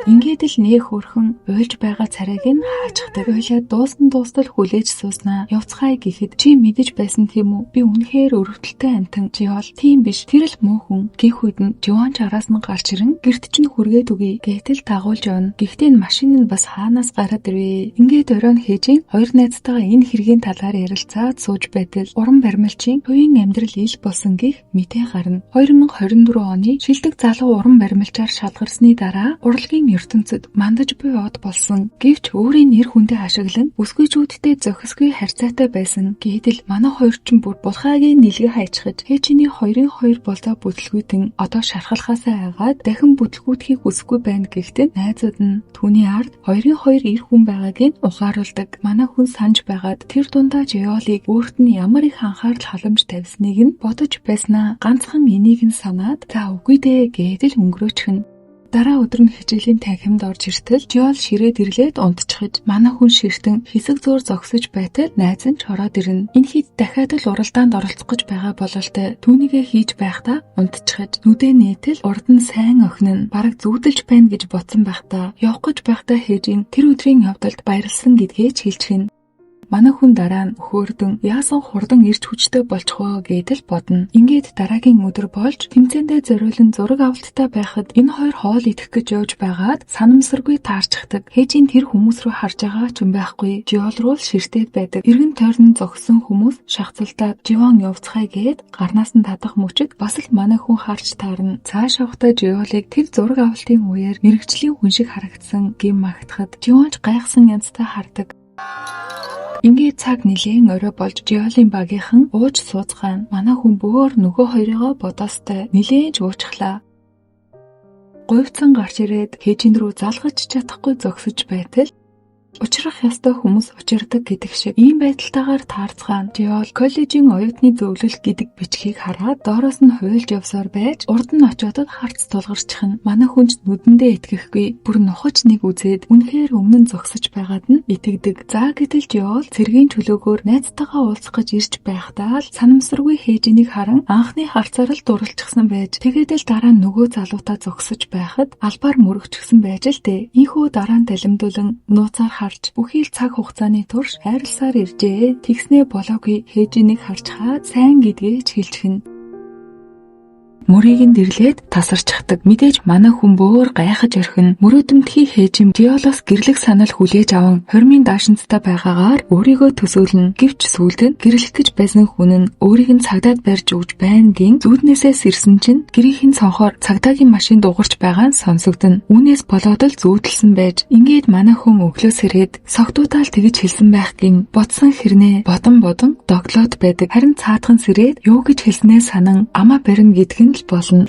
Ингээд л нээ хөөрхөн уйлж байгаа царайг нь хаачихдаг. Уйлаад дуусан дуустал хүлээж сууснаа. Явцгаая гэхэд чи мэдэж байсан тийм үү? Би үнэхээр өрөвдөлтэй амтан. Жиол тийм биш. Тэр л муу хүн. Гэх үед нь Живан ч араас нь гарч ирэн гэрт чинь хүргээд өгье гэтэл дагуулж явна. Гэхдээ энэ машин нь бас хаанаас гараад ирвэ? Ингээд оройн Хээжин хоёр найзтайгаа энэ хэргийн талаар ярилцаад сууж байтал уран баримлчийн хувийн амьдрал ил болсон гэх мэдээ гарна. 2024 оны шилдэг залуу уран баримлчаар шалгарсны дараа урлагийн ертөнцид мандаж буй од болсон. Гэвч өөрийн нэр хүндээ ашиглан бүсгүйчүүдтэй зохисгүй харьцаатай байсан. Гэтэл манай хоёр ч бүр булхаагийн нилгэ хайчихаж Хээжиний 2-2 болзоо бүтлгүүтэн одоо шархалхаасаа айгаад дахин бүтлгүүтхийг хүсэхгүй байна гэхдээ найзууд нь түүний ард 2-2 эр хүн байгааг нь ухааруулдаг. Манай хүн санаж байгаад тэр дундаа Жиолыг өөрт нь ямар их анхаарал халамж тавьсныг нь бодож байснаа ганцхан энийг нь санаад за үгүй дээ гэдэл өнгөрөөчихнө. Дараа өдөр нь хичээлийн танхимд орж иртэл Жиол ширээд ирлээд унтчихаж манай хүн ширтэн хэсэг зөөр зогсож байтал найз нь ч ороод ирнэ. Энэ хэд дахиад л уралдаанд оролцох гэж байгаа бололтой түүнийгээ хийж байхдаа унтчихаж нүдээ нээтэл урд нь сайн охин нь бараг зүүдэлж байна гэж бодсон байхдаа явах гэж байхдаа Хээжин тэр өдрийн явдалд баярлсан гэдгээ ч хэлчихнэ. Манай хүн дараа нь хөөрдөн яасан хурдан ирж хүчтэй болчихвоо гэдэл бодно. Ингээд дараагийн өдөр болж тэмцээндээ зориулан зураг авалттай байхад энэ хоёр хоол идэх гэж явж байгаад санамсаргүй таарчихдаг. Хээжин тэр хүмүүс рүү харж байгаа ч юм байхгүй. Жиол руу л ширтээд байдаг. Эргэн тойрон зогссон хүмүүс шахацалдаад Живан явцгаая гээд гарнаас нь татах мөчөд бас л манай хүн харж таарна. Цааш явахдаа Жиолыг тэр зураг авалтын үеэр мэрэгжлийн хүн шиг харагдсан гэм магтахад Живан ч гайхсан янзтай хардаг. Ингээд цаг нэлээн орой болж Жиолын багийнхан ууж сууцгаана. Манай хүн бөөр нөгөө хоёрыгоо бодоостой нэлээн ч уучхлаа. Говьцан гарч ирээд Хээжин рүү залгаж чадахгүй зогсож байтал учрах ёстой хүмүүс учирдаг гэдэг шиг ийм байдалтайгаар таарцгаана. Жиол коллежийн оюутны зөвлөл гэдэг бичгийг хараад доороос нь хуйлж явсаар байж урд нь очиод харц тулгарчихна. Манай хүн ч нүдэндээ итгэхгүй бүр нухаж нэг үзээд үнэхээр өмнө нь зогсож байгаад нь итгэдэг. За гэтэл Жиол цэргийн чөлөөгөөр найзтайгаа уулзах гэж ирж байхдаа л санамсаргүй Хээжинийг харан анхны харцаар л дурлчихсан байж тэгээд л дараа нь нөгөө залуутай зогсож байхад албаар мөрөгчихсэн байж л дээ. Ийхүү дараа нь далимдуулан нууцаар харж бүхий л цаг хугацааны турш хайрласаар иржээ. Тэгснээ болоогүй Хээжинийг харж хаад сайн гэдгээ ч хэлчихнэ. Мөрийг нь дэрлээд тасарчихдаг. Мэдээж манай хүн бөөр гайхаж орхино. Мөрөөдөмтгий Хээжин Жиолоос гэрлэх санал хүлээж аван хормын даашинцтай байгаагаар өөрийгөө төсөөлнө. Гэвч сүүлд нь гэрлэх гэж байсан хүн нь өөрийг нь цагдаад барьж өгч байна гин зүүднээсээ сэрсэн чинь гэрийнхэн цонхоор цагдаагийн машин дуугарч байгаа нь сонсогдоно. Үүнээс болоод л зүүдэлсэн байж ингээд манай хүн өглөө сэрээд согтуудаа л тэгж хэлсэн байх гин бодсон хэрнээ бодон бодон догтлоод байдаг. Харин цаадхан сэрээд юу гэж хэлснээ санан амаа барина гэдг нь болно.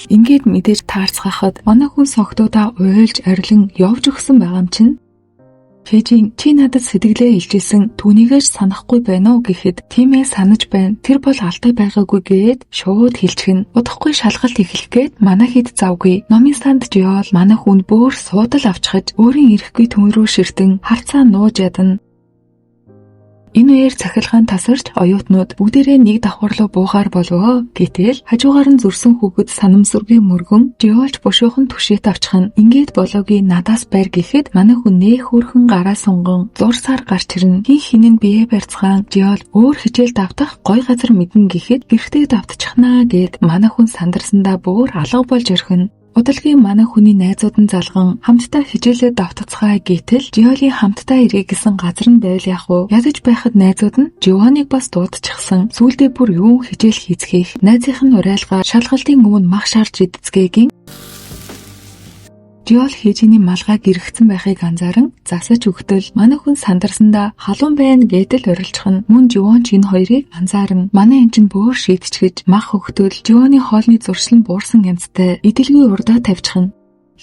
Ингээд мэдээж таарцгаахад манай хүн согтуудаа уйлж орилон явж өгсөн байгаа юм чинь Хээжин чи надад сэтгэлээ илчилсэн түүнийгээ ч санахгүй байна уу гэхэд тийм ээ санаж байна. Тэр бол алтай байгаагүй гээд шууд хэлчихнэ. Удахгүй шалгалт эхлэх гээд манай хэд завгүй. Номын санд Жиол манай хүн бөөр суудал авчихаж өөрийн ирэхгүй түн рүү ширтэн харцаа нууж ядна. Энэ үеэр цахилгаан тасарч оюутнууд бүгдээрээ нэг давхар руу буухаар болвоо. Гэтэл хажуугаар нь зөрсөн хүүхэд санамсаргүй мөргөн Жиолч бушуухан түшээ тавчхна. Ингээд болоогүй надаас байр гэхэд манай хүн нээ хөөрхөн гараа сунган зурсаар гарч ирнэ. Хин хин нь бие барьцгаан Жиол өөр хичээл давтах гой газар мэднэ гэхэд гэртээ давтчихнаа гэд манай хүн сандарсандаа бүр алга болж орхино. Удалгүй манай хүний найзууд нь залган хамтдаа хичээлээ давтацгаая гэтэл Жиолийн хамтдаа ирье гэсэн газар нь байвал яах вэ? Ядаж байхад найзууд нь Живоныг бас дуудчихсан. Сүүлдээ бүр юун хичээл хийцгээх. Найзынх нь уриалгаа шалгалтын өмнө мах шарж идцгээгийн Жиол Хэжиний малгай гэрэгцэн байхыг анзааран засаж өгтөл манай хүн сандарсандаа халуун байна гэдэл орилчихна. Мөн Живон ч энэ хоёрыг анзаарна. Манай энэ чинь бөөр шийдчихэж мах өгтөл Живоны хоолны зуршил нь буурсан янзтай идэлгүй урдаа тавьчихна.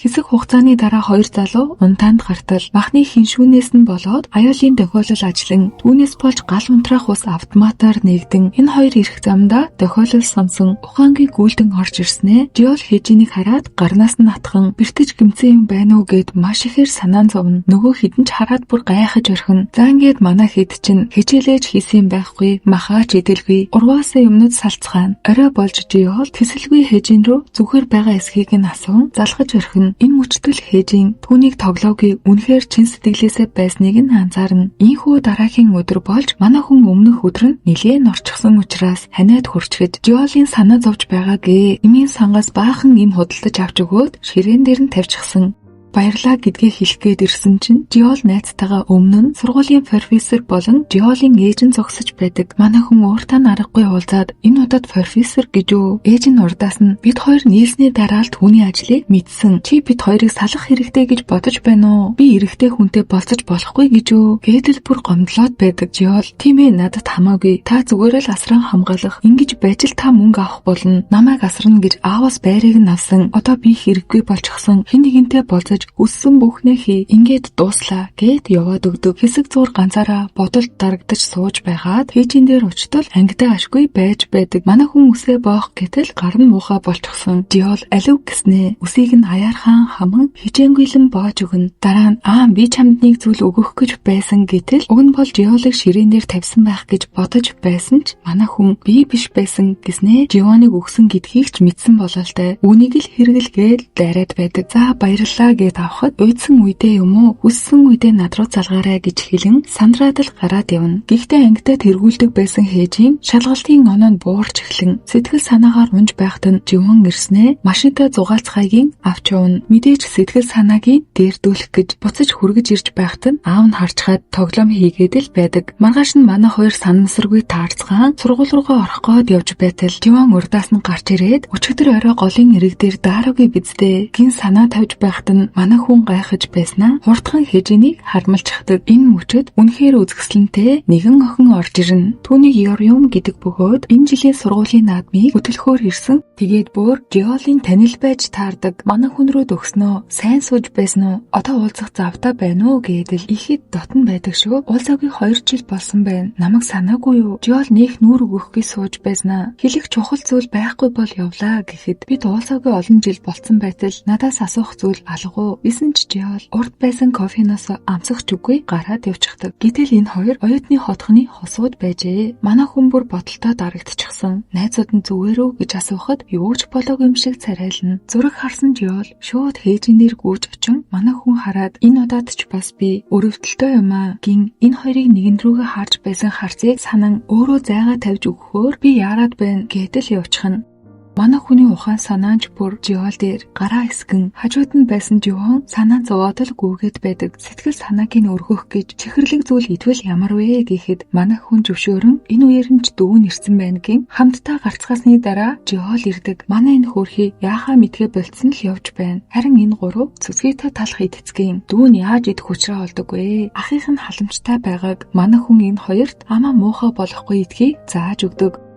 Хэсэг хугацааны дараа хоёр залуу унтаанд гартал махны хиншүүнээс нь болоод аюулын тохиолдол ажиллан түүнээс болж гал унтраах ус автоматар нэгдэн энэ хоёр ирэх замдаа тохиолдол сонсон ухаангийн гүйлдэн орж ирснээ Жиол Хэжинийг хараад гарнаас нь атхан бэртэж гэмцэн юм байна уу гэд маш ихээр санаан зовно. Нөгөө хідэн ч хараад бүр гайхаж орхино. За ингээд манай хэд чинь хичээлээж хийсэн юм байхгүй, махаач идэлгүй, урваасаа юмнууд салцгаана. Орой болж Жиол тэсэлгүй Хэжин рүү зүгээр байгаа эсхийг нь асуун залхаж орхино. Энэ мөчтөл Хэжин түүнийг тоглоогүй үнэхээр чин сэтгэлээсээ байсныг нь анзаарна. Ийхүү дараагийн өдөр болж манай хүн өмнөх өдөр нь нилээн орчихсон учраас ханиад хурчгэж Жиолын санаа зовж байгаагээ эмийн сангаас баахан эм худалдаж авч өгөөд ширээн дээр нь тавьчихсан. Баярлаа гэдгээ хэлэх гээд ирсэн чинь Жиол найзтайгаа өмнө нь сургуулийн профессор болон Жиолын ээж нь зогсож байдаг. Манай хүн өөртөө нь аргагүй уулзаад энэ удаад профессор гэж үү? Ээж нь урдаас нь бид хоёр нийлсний дараа л түүний ажлыг мэдсэн. Чи бид хоёрыг салах хэрэгтэй гэж бодож байна уу? Би эрэгтэй хүнтэй болцож болохгүй гэж үү? Гэдэл бүр гомдлоод байдаг. Жиол тийм ээ надад хамаагүй. Та зүгээр л асран хамгаалах. Ингэж байж л та мөнгө авах болно. Намайг асарна гэж ааваас байрыг нь авсан. Одоо би хэрэггүй болчихсон. Хэн нэгэнтэй болцож өссөн бүхнээ хий. Ингээд дууслаа гэд яваад өгдөг. Хэсэг зуур ганцаараа бодолд дарагдаж сууж байгаад хээжин дээр учтал ангидаа ашгүй байж байдаг. Манай хүн үсээ боох гэтэл гар нь муухай болчихсон. Жиол алив гэснээ үсийг нь аяархан хаман хичээнгүйлэн боож өгнө. Дараа нь аа би чамд нэг зүйл өгөх гэж байсан гэтэл уг нь бол Жиолыг ширээн дээр тавьсан байх гэж бодож байсан ч манай хүн би биш байсан гэснээ Живоныг өгсөн гэдгийг ч мэдсэн бололтой. Үүнийг л хэрэгэлгээл дайраад байдаг. За баярлалаа гэд авахад уйдсан үедээ юм уу хүссэн үедээ над руу залгаарай гэж хэлэн сандраад л гараад явна. Гэхдээ ангидаа тэргүүлдэг байсан Хэжин шалгалтын оноо нь буурч эхлэн сэтгэл санаагаар унж байхад нь Живон ирснээ машинтаа зугаалцахайгийн авч явна. Мэдээж сэтгэл санаагийн дээрдүүлэх гэж буцаж хүргэж ирж байхад нь аав нь харчхаад тоглоом хийгээд л байдаг. Маргааш нь манай хоёр санамсаргүй таарцгаан сургууль руугаа орох гээд явж байтал Живон урдаас нь гарч ирээд өчигдөр орой голын эрэг дээр дараагүй биздээ гин санаа тавьж байхад нь манай хүн гайхаж байснаа хурдхан Хэжинийг хармалчихдаг. Энэ мөчөд үнэхээр үзэсгэлэнтэй нэгэн охин орж ирнэ. Түүнийг Йорюм гэдэг бөгөөд энэ жилийн сургуулийн наадмыг хөтөлөхөөр ирсэн. Тэгээд бүр Жиолын танил байж таардаг. Манай хүн рүү дөгснөө, сайн сууж байсан уу? Одоо уулзах завтай байна уу гэдэл ихэд дотн байдаг шүү. Уулзаагүй 2 жил болсон байна. Намайг санаагүй юу? Жиол нөх нүүр өгөхгүй сууж байснаа. Хэлэх чухал зүйл байхгүй бол явлаа гэхэд бид уулзаагүй олон жил болцсон байтал надаас асуух зүйл алга уу? Исэн ч Жиол урд байсан кофеноос амсах ч үгүй гараад явчихдаг. Гэтэл энэ хоёр оюутны хотхны хосууд байжээ. Манай хүн бүр бодолтой дарагдчихсан. Найзууд нь зүгээр үү гэж асуухад юу ч болоогүй юм шиг царайлна. Зураг харсан Жиол шууд хээжин дээр гүйж очин манай хүн хараад энэ удаад ч бас би өрөвдөлтөө юм аа гин энэ хоёрыг нэгэн рүүгээ харж байсан харцыг санан өөрөө зайгаа тавьж өгөхөөр би яарад байна гэдэл явчихна. Манай хүний ухаан санаанч бүр Жиол дээр гараа эсгэн хажууд нь байсан Живон санаа зовоод л гүгээд байдаг. Сэтгэл санааг нь өргөх гэж чихэрлэг зүйл идвэл ямар вэ гэхэд манай хүн зөвшөөрөн энэ үеэр нь ч дөвөн ирсэн байна гин хамтдаа гарцгаасны дараа Жиол ирдэг. Манай энэ хөөрхий яахаа мэдгээ болцсон л явж байна. Харин энэ гурав цэцгийтэй талах идцгийн дүүн яаж идэх учраа олдог вэ? Ахих нь халамжтай байгааг манай хүн энэ хоёрт амаа муухай болохгүй идхийг зааж өгдөг.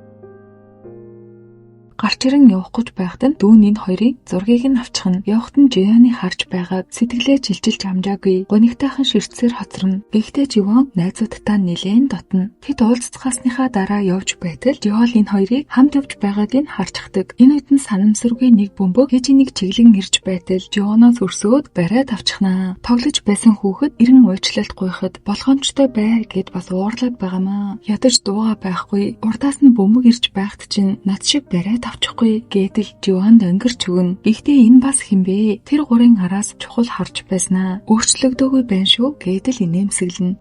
Гарч ирэн явах гэж байхад нь дүү нь энэ хоёрын зургийг нь авчихна. Явахад нь Жионыг харж байгааг сэтгэлээ жилчилж амжаагүй. Гунигтайхан ширтсээр хоцорно. Гэхдээ Живон найзуудтай нэлээн дотно. Тэд уулзцгаасныхаа дараа явж байтал Жиол энэ хоёрыг хамт явж байгааг нь харчихдаг. Энэ үед нь санамсаргүй нэг бөмбөг Хежинийг чиглэн ирж байтал Жионоос өрсөөд бариад авчихнаа. Тоглож байсан хүүхэд эрен уучлалт гуйхад болгоомжтой бай гэд бас уурлаад байгаамаа. Ядаж дууга байхгүй. Урдаас нь бөмбөг ирж байхад чинь над шиг бариад авчихгүй гэдэл Живонд өнгөрч өгнө. Гэхдээ энэ бас хэн бэ? Тэр гурын араас чухал харж байснаа. Өөрчлөгдөөгүй байна шүү гэдэл инээмсэглэнэ.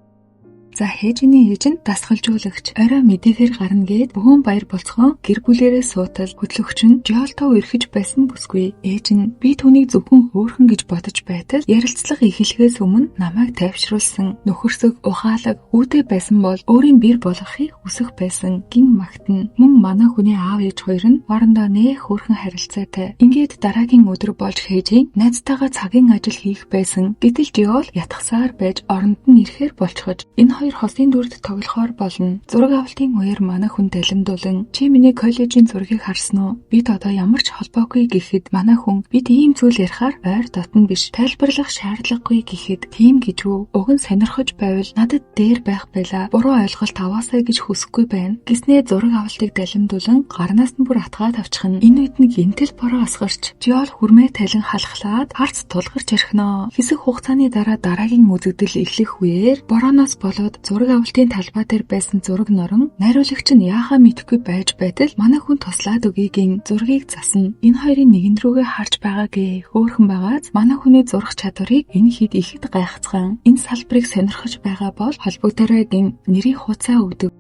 За Хежиний ээж нь дасгалжуулагч орой мэдээгээр гарна гээд бөөн баяр болцгоон гэр бүлэрээ суутал хөтлөгч нь Жолтоо үерхэж байсан бүсгүй. Ээж нь би түүнийг зөвхөн хөөрхөн гэж бодож байтал ярилцлага эхлэхээс өмнө намайг тайвшруулсан. Нөхөрсөг ухаалаг үүдээ байсан бол өөрийн бэр болгохыг хүсэх байсан гин магтана. Мөн манай хүний аав ээж хоёр нь хоорондоо нэх хөөрхөн харилцаатай. Ингээд дараагийн өдөр болж Хежин найзтайгаа цагийн ажил хийх байсан. Гэтэл Жол ятгсаар байж оронд нь ирэхээр болчихож энэ хоёр хосын дүрд тоглохоор болно. Зураг авалтын үеэр манай хүн далимдуулан чи миний коллежийн зургийг харсан уу? Бид одоо ямар ч холбоогүй гэхэд манай хүн бид ийм зүйл ярихаар ойр дотно биш. Тайлбарлах шаардлагагүй гэхэд тийм гэж үү? Уг нь сонирхож байвал надад дээр байх байла. Буруу ойлголт аваасай гэж хүсэхгүй байна. Гэснээ зураг авалтыг далимдуулан гарнаас нь бүр атгаад авчихна. Энэ үед нь гинтэл бороо асгарч Жиол хүрмээ талин халахлаад харц тулгарч орхино. Хэсэг хугацааны дараа дараагийн үзэгдэл эхлэх үеэр борооноос болоод зураг авалтын талбай дээр байсан зураг норон найруулагч нь яахаа мэдэхгүй байж байтал манай хүн туслаад өгье гин зургийг засна. Энэ хоёрын нэгэн рүүгээ харж байгаагээ хөөрхөн байгааз манай хүний зурах чадварыг энэ хэд ихэд гайхацгаан энэ салбарыг сонирхож байгаа бол холбогдорой гин нэрийг хууцаа өгдөг.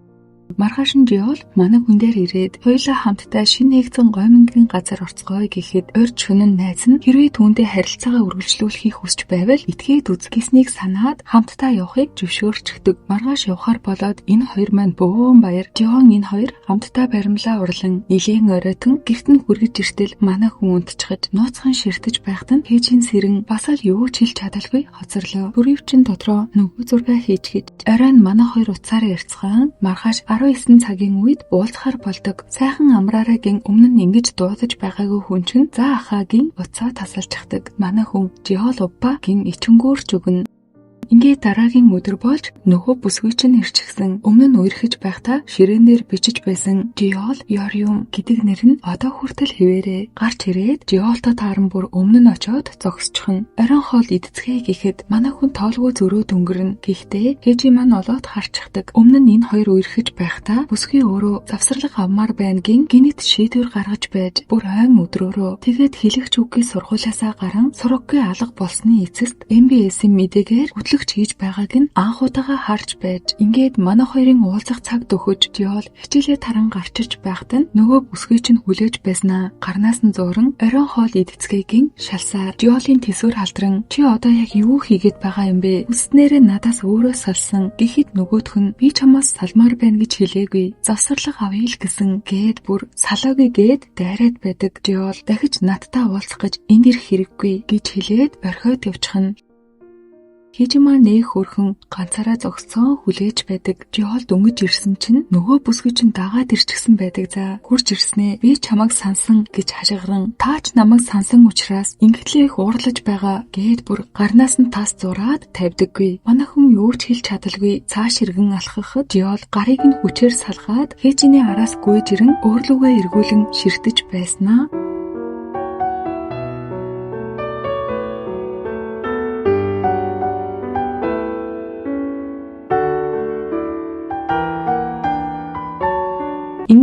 Маргааш нь Жиол манай хүн дээр ирээд хоёулаа хамтдаа шинэ нэгдсэн гоймонгийн газар орцгоё гэхэд урьд шөнө нь найз нь хэрвээ түүнтэй харилцаагаа үргэлжлүүлэхийг хүсч байвал итгээд үз гэснийг санаад хамтдаа явахыг зөвшөөрчихдөг. Маргааш явахаар болоод энэ хоёр маань бөөн баяр. Жион энэ хоёр хамтдаа баримлаа урлан нилээн оройтон гэрт нь хүргэж иртэл манай хүн унтчихаж нууцхан ширтэж байхад нь Хежин сэрэн бас л юу ч хэлж чадалгүй хоцорлоо. Бүрийвчин дотроо нөгөө зургаа хийчихэд орой нь манай хоёр утсаараа ярьцгаан маргааш 19 цагийн үед уулзахар болдог. Сайхан амраарай гин өмнө нь ингэж дуудаж байгаагүй хүн чинь за ахаа гин утсаа тасалчихдаг. Манай хүн Жиол уппа гин ичингүүрч өгнө. Ингээд дараагийн өдөр болж нөгөө бүсгүй чинь ирчихсэн. Өмнө нь үерхэж байхдаа ширээнээр бичиж байсан Жиол Ёрюм гэдэг нэр нь одоо хүртэл хэвээрээ. Гарч ирээд Жиолтой тааран бүр өмнө нь очиод зогсчихно. Оройн хоол идцгээе гэхэд манай хүн тоолгүй зөрөөд өнгөрнө. Гэхдээ Хежи маань олоод харчихдаг. Өмнө нь энэ хоёр үерхэж байхдаа бүсгүй өөрөө завсарлага авмаар байна гин гинэт шийдвэр гаргаж байж бүр ойн өдрөөрөө тэгээд хэлэгч үггүй сургуулиасаа гаран сураггүй алга болсны эцэст MBS-ийн мэдээгээр хөтлөгч хийж байгааг нь анх удаага харж байж ингээд манай хоёрын уулзах цаг дөхөж Жиол хичээлээ таран гарчиж байхад нь нөгөө бүсгүй чинь хүлээж байснаа. Гарнаас нь зууран оройн хоол идцгээе гин шалсаар Жиолын төсвөр халдран чи одоо яг юу хийгээд байгаа юм бэ? Үснээрээ надаас өөрөө салсан гэхэд нөгөөх нь би чамаас салмаар байна гэж хэлээгүй. Завсарлага авъя л гэсэн гээд бүр салаагүй гээд дайраад байдаг. Жиол дахиж надтай уулзах гэж энд ирэх хэрэггүй гэж хэлээд орхиод явчихна. Хижима нэх хөрхөн ганцаараа зогссон хүлээж байдаг. Жиол дөнгөж ирсэн чинь нөгөө бүсгүй чинь дагаад ирчихсэн байдаг. За хурж ирснээ би чамайг сансан гэж хашгиран таач намайг сансан учраас ингэтлээ их уурлаж байгаа гээд бүр гарнаас нь тас зураад тавьдаггүй. Манай хүн юу ч хэлж чадалгүй цааш иргэн алхахад Жиол гарыг нь хүчээр салгаад Хежиний араас гүйж ирэн өөрлөгөө эргүүлэн ширтэж байснаа.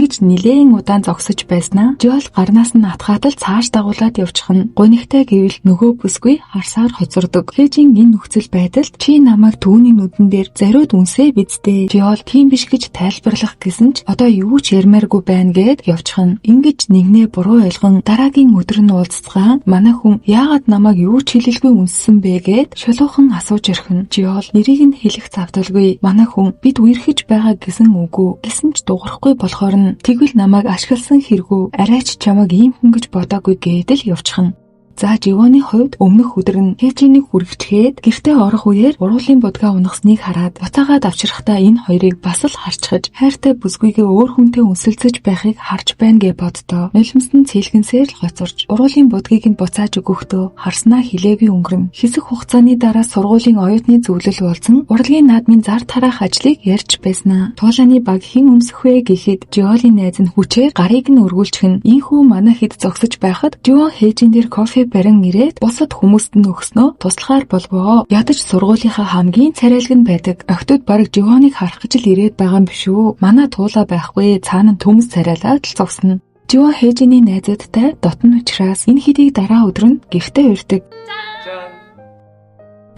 Ингэж нилээн удаан зогсож байснаа Жиол гарнаас нь атгаад л цааш дагуулад явчихна. Гунигтай гэвэл нөгөө бүсгүй харсаар хоцордог. Хежин энэ нөхцөл байдалд чи намайг түүний нүдэн дээр зариуд үнсээ биздээ. Жиол тийм биш гэж тайлбарлах гэсэн ч одоо юу ч ярмааргүй байна гэд явчихна. Ингэж нэгнээ буруу ойлгон дараагийн өдөр нь уулзцгаан манай хүн яагаад намайг юу ч хэлэлгүй үнссэн бэ гэд шулуухан асууж орхино. Жиол нэрийг нь хэлэх завдалгүй. Манай хүн бид үерхэж байгаа гэсэн үгүү. Гэсэн ч дуурахгүй болохоор нь тэгвэл намайг ашигласан хэрэгүү арайч чамайг ийм хүн гэж бодоогүй гэдэл явчихна. За Живоны хувьд өмнөх өдөр нь Хэжинийг хүргэчгээд гэртээ орох үеэр уруулын будгаа унагасныг хараад буцаагаад авчрахтаа энэ хоёрыг бас л харчихаж хайртай бүсгүйгээ өөр хүнтэй үнсэлцэж байхыг харж байна гэ боддоо. Нулимс нь цэлгэнсээр л гоцорч уруулын будгийг нь буцааж өгөхдөө харснаа хилээгүй өнгөрнө. Хэсэг хугацааны дараа сургуулийн оюутны зөвлөл уулзан урлагийн наадмын зар тараах ажлыг ярьж байснаа. Туулааны баг хэн өмсөх вэ гэхэд Жиолын найз нь хүчээр гарыг нь өргүүлчих нь. Ийхүү манай хэд зогсож байхад Живон хээжин дээр кофе барин ирээд бусад хүмүүст нь өгснөө туслахаар болвоо. Ядаж сургуулийнхаа хамгийн царайлаг нь байдаг. Охтууд бараг Живоныг харах гэж л ирээд байгаа юм биш үү? Манай туулаа байхгүй, цаана нь төмс царайлаад л зогсно. Живон хээжиний найзуудтай дотн учраас энэ хэдийг дараа өдөр нь гэртээ урьдаг.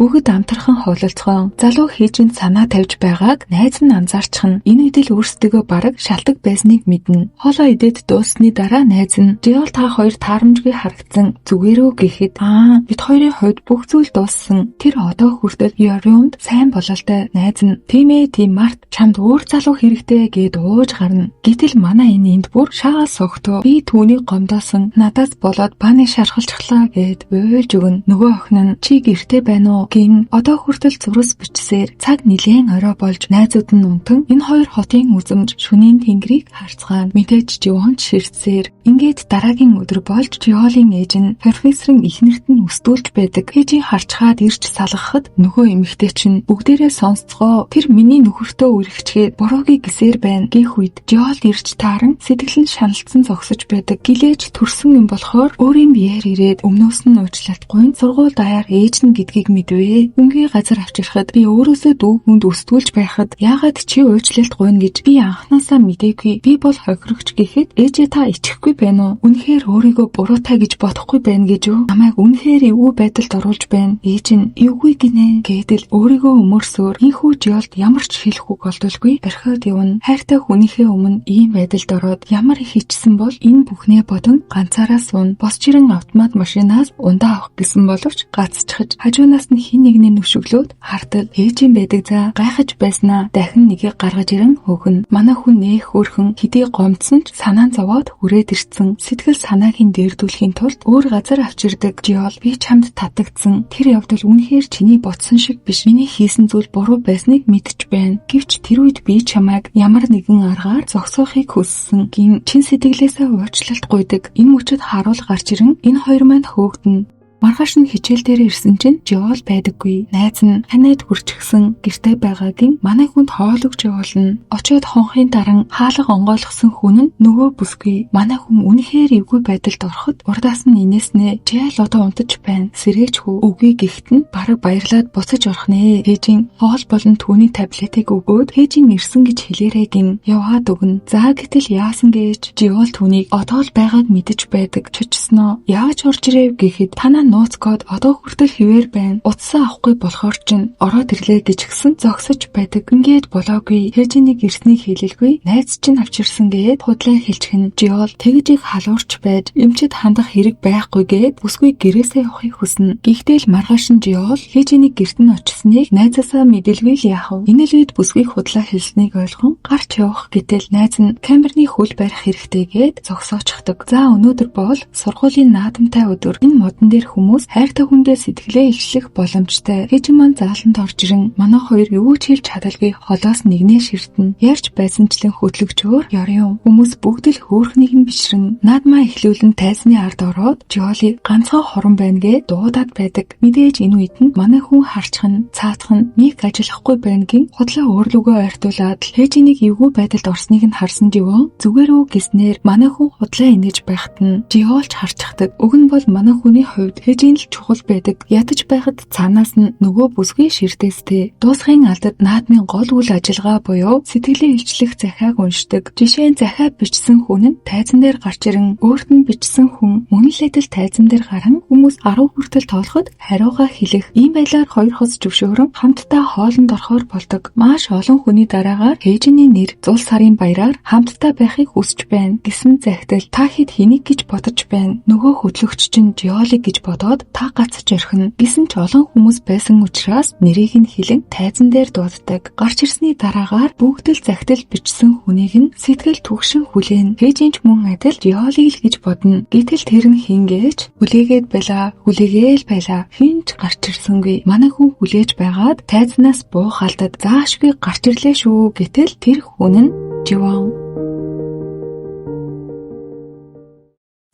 Бүгд амтрахын хуулалцгаан залуу хээжинд санаа тавьж байгааг найз нь анзаарчихна. Энэ үед л өөрсдийгөө бараг шалтаг байсныг мэднэ. Хоолоо идээд дууссаны дараа найз нь "Жиол, та хоёр таарамжгүй харагдсан. Зүгээр үү?" гэхэд "Аа, бид хоёрын хувьд бүх зүйл дууссан. Тэр одоо хүртэл Ёрюмд сайн бололтой." Найз нь "Тийм ээ, тийм, Март, чамд өөр залуу хэрэгтэй" гэд ууж гарна. Гэтэл манай энэ энд бүр шагаал согтуу, "Би түүнийг гомдоосон. Надаас болоод баны шархалчихлаа" гэд уйлж өгнө. Нөгөө охин нь "Чи гэртээ байна уу?" гин одоо хүртэл зурас бичсээр цаг нилээн орой болж найзууд нь унтан энэ хоёр хотын үзэмж шөнийн тэнгэрийг харцгаана. Мэдээж Живонч ширтсээр ингээд дараагийн өдөр болж Жиолын ээж нь профессорын эхнэрт нь өстүүлж байдаг. Ээжийн харчхаад ирж салгахад нөгөө эмэгтэй чинь "Бүгдээрээ сонсцгоо, тэр миний нөхөртөө үргэчгээд буруугүй гисээр байна" гэх үед Жиол ирж тааран сэтгэл нь шаналцсан зогсож байдаг. Гэлээж төрсөн юм болохоор өөрийн биеэр ирээд өмнөөс нь уучлалтгүй сургууль даяар ээж нь гэдгийг мэдвэ. Өнгийн газар авчирхад би өөрөөсөө дүү хүнд өстүүлж байхад яагаад чи уучлалт гуйна гэж би анхнаасаа мдээгүй. Би бол хохирогч гэхэд ээжээ та итгэхгүй байна уу? Үнэхээр өөрийгөө буруутай гэж бодохгүй байна гэж юу? Намайг үнэхээр эвгүй байдалд оруулж байна. Ээж нь эвгүй гинэ гэдэл өөрийгөө өмөрсөөр энхүү Жиолд ямар ч хэлэх үг олдолгүй орхиод явна. Хайртай хүнийхээ өмнө ийм байдалд ороод ямар их хичсэн бол энэ бүхнээ бодон ганцаараа суун. Босч ирэн автомат машинаас ундаа авах гэсэн боловч гацчихаж хажуунаас нь хэн нэгний нүшиглөөд хартал ээжийн байдаг. За гайхаж байснаа дахин нэгийг гаргаж ирэн өгнө. Манай хүн нээх хөөрхөн хэдий гомдсон ч санаан зовоод хүрээд ирсэн. Сэтгэл санааг нь дээрдүүлэхийн тулд өөр газар авчирдаг. Жиол, би чамд татагдсан. Тэр явдал үнэхээр чиний бодсон шиг биш. Миний хийсэн зүйл буруу байсныг мэдэж байна. Гэвч тэр үед би чамайг ямар нэгэн аргаар зогсоохыг хүссэн гин чин сэтгэлээсээ уучлалт гуйдаг. Энэ мөчөд харуул гарч ирэн энэ хоёр маань хөөгдөнө. Маргааш нь хичээл дээр ирсэн чинь Жиол байдаггүй. Найз нь ханиад хүрчихсэн, гэрте байгаагийн манай хүнд хоол өгч явуулна. Очоод хонхын даран хаалга онгойлгосон хүн нь нөгөө бүсгүй. Манай хүн үнэхээр эвгүй байдалд ороход урдаас нь инээснээ "Жиол одоо унтаж байна. Сэргээч хүү үгүй" гэхэд нь бараг баярлаад буцаж орох нэ. Хээжин хоол болон түүний таблетыг өгөөд хээжин ирсэн гэж хэлээрэй гин яваад өгнө. За гэтэл яасан гэж Жиол түүнийг одоо л байгааг мэдэж байдаг. Чочсноо яаж орж ирэв гэхэд танаа нууц код одоо хүртэл хэвээр байна. Утсаа авахгүй болохоор чинь ороод ирлээ гэж гисэн зогсож байдаг. Ингээд болоогүй. Хээжинийг ирснийг хэлэлгүй. Найз чинь авчирсан гээд худлаа хэлчихнэ. Жиол тэгж их халуурч байж эмчэд хандах хэрэг байхгүй гээд бүсгүй гэрээсээ явахыг хүснэ. Гэхдээ л маргааш нь Жиол хээжинийг гэрт нь очсныг найзаасаа мэдэлгүй л яах вэ? Энэ л үед бүсгүйг худлаа хэлснийг ойлгон гарч явах гэтэл найз нь камерны хөл барих хэрэгтэй гээд зогсоочхдаг. За өнөөдөр бол сургуулийн наадамтай өдөр. Энэ модон дээр хүмүүс хайртай хүндээ сэтгэлээ илчлэх боломжтой. Хээжин маань зааланд орж ирэн манай хоёр юу ч хэлж чадалгүй холоос нэгнээ ширтэн. Ярьж байсанчлан хөтлөгчөөр ёрём. Хүмүүс бүгд л хөөхнийг нь бишрэн. Наадмаа эхлүүлэн тайзны ард ороод Жиолыг ганцхан хорон байна гэ дуудаад байдаг. Мэдээж энэ үед нь манай хүн харчих нь цаатах нь нэг ажиллахгүй байна гин худлаа өөрлөгөө ойртуулад хээжинийг эвгүй байдалд орсныг нь харсан Живон зүгээр үү гэснээр манай хүн худлаа инээж байхад нь Жиолч харчихдаг. Уг нь бол манай хүний хувьд хээжин л чухал байдаг. Ядаж байхад цаанаас нь нөгөө бүсгүй ширтээстэй. Дуусахын алдад наадмын гол үйл ажиллагаа буюу сэтгэлээ илчлэх захиаг уншдаг. Жишээ нь захиа бичсэн хүн нь тайзан дээр гарч ирэн өөрт нь бичсэн хүн мөн л адил тайзан дээр гаран хүмүүс 10 хүртэл тоолоход хариугаа хэлэх. Ийм байдлаар хоёр хос зөвшөөрөн хамтдаа хоолнд орохоор болдог. Маш олон хүний дараагаар хээжиний нэр зул сарын баяраар хамтдаа байхыг хүсэж байна гэсэн захидал. Та хэд хэнийг гэж бодож байна? Нөгөө хөтлөгч чинь Жиолыг гэж бодсон. бодоод та гацаж орхино. Гэсэн ч олон хүмүүс байсан учраас нэрийг нь хэлэн тайзан дээр дууддаг. Гарч ирсний дараагаар бүгд л захидал бичсэн хүнийг нь сэтгэл түгшин хүлээн. Хэжин ч мөн адил Жиолыг л гэж бодно. Гэтэл тэр нь хингээч хүлээгээд байла, хүлээгээл байла. Хэн ч гарч ирсэнгүй. Манай хүн хүлээж байгаад тайзнаас буух алдад заашгүй гарч ирлээ шүү. Гэтэл тэр хүн нь Живон.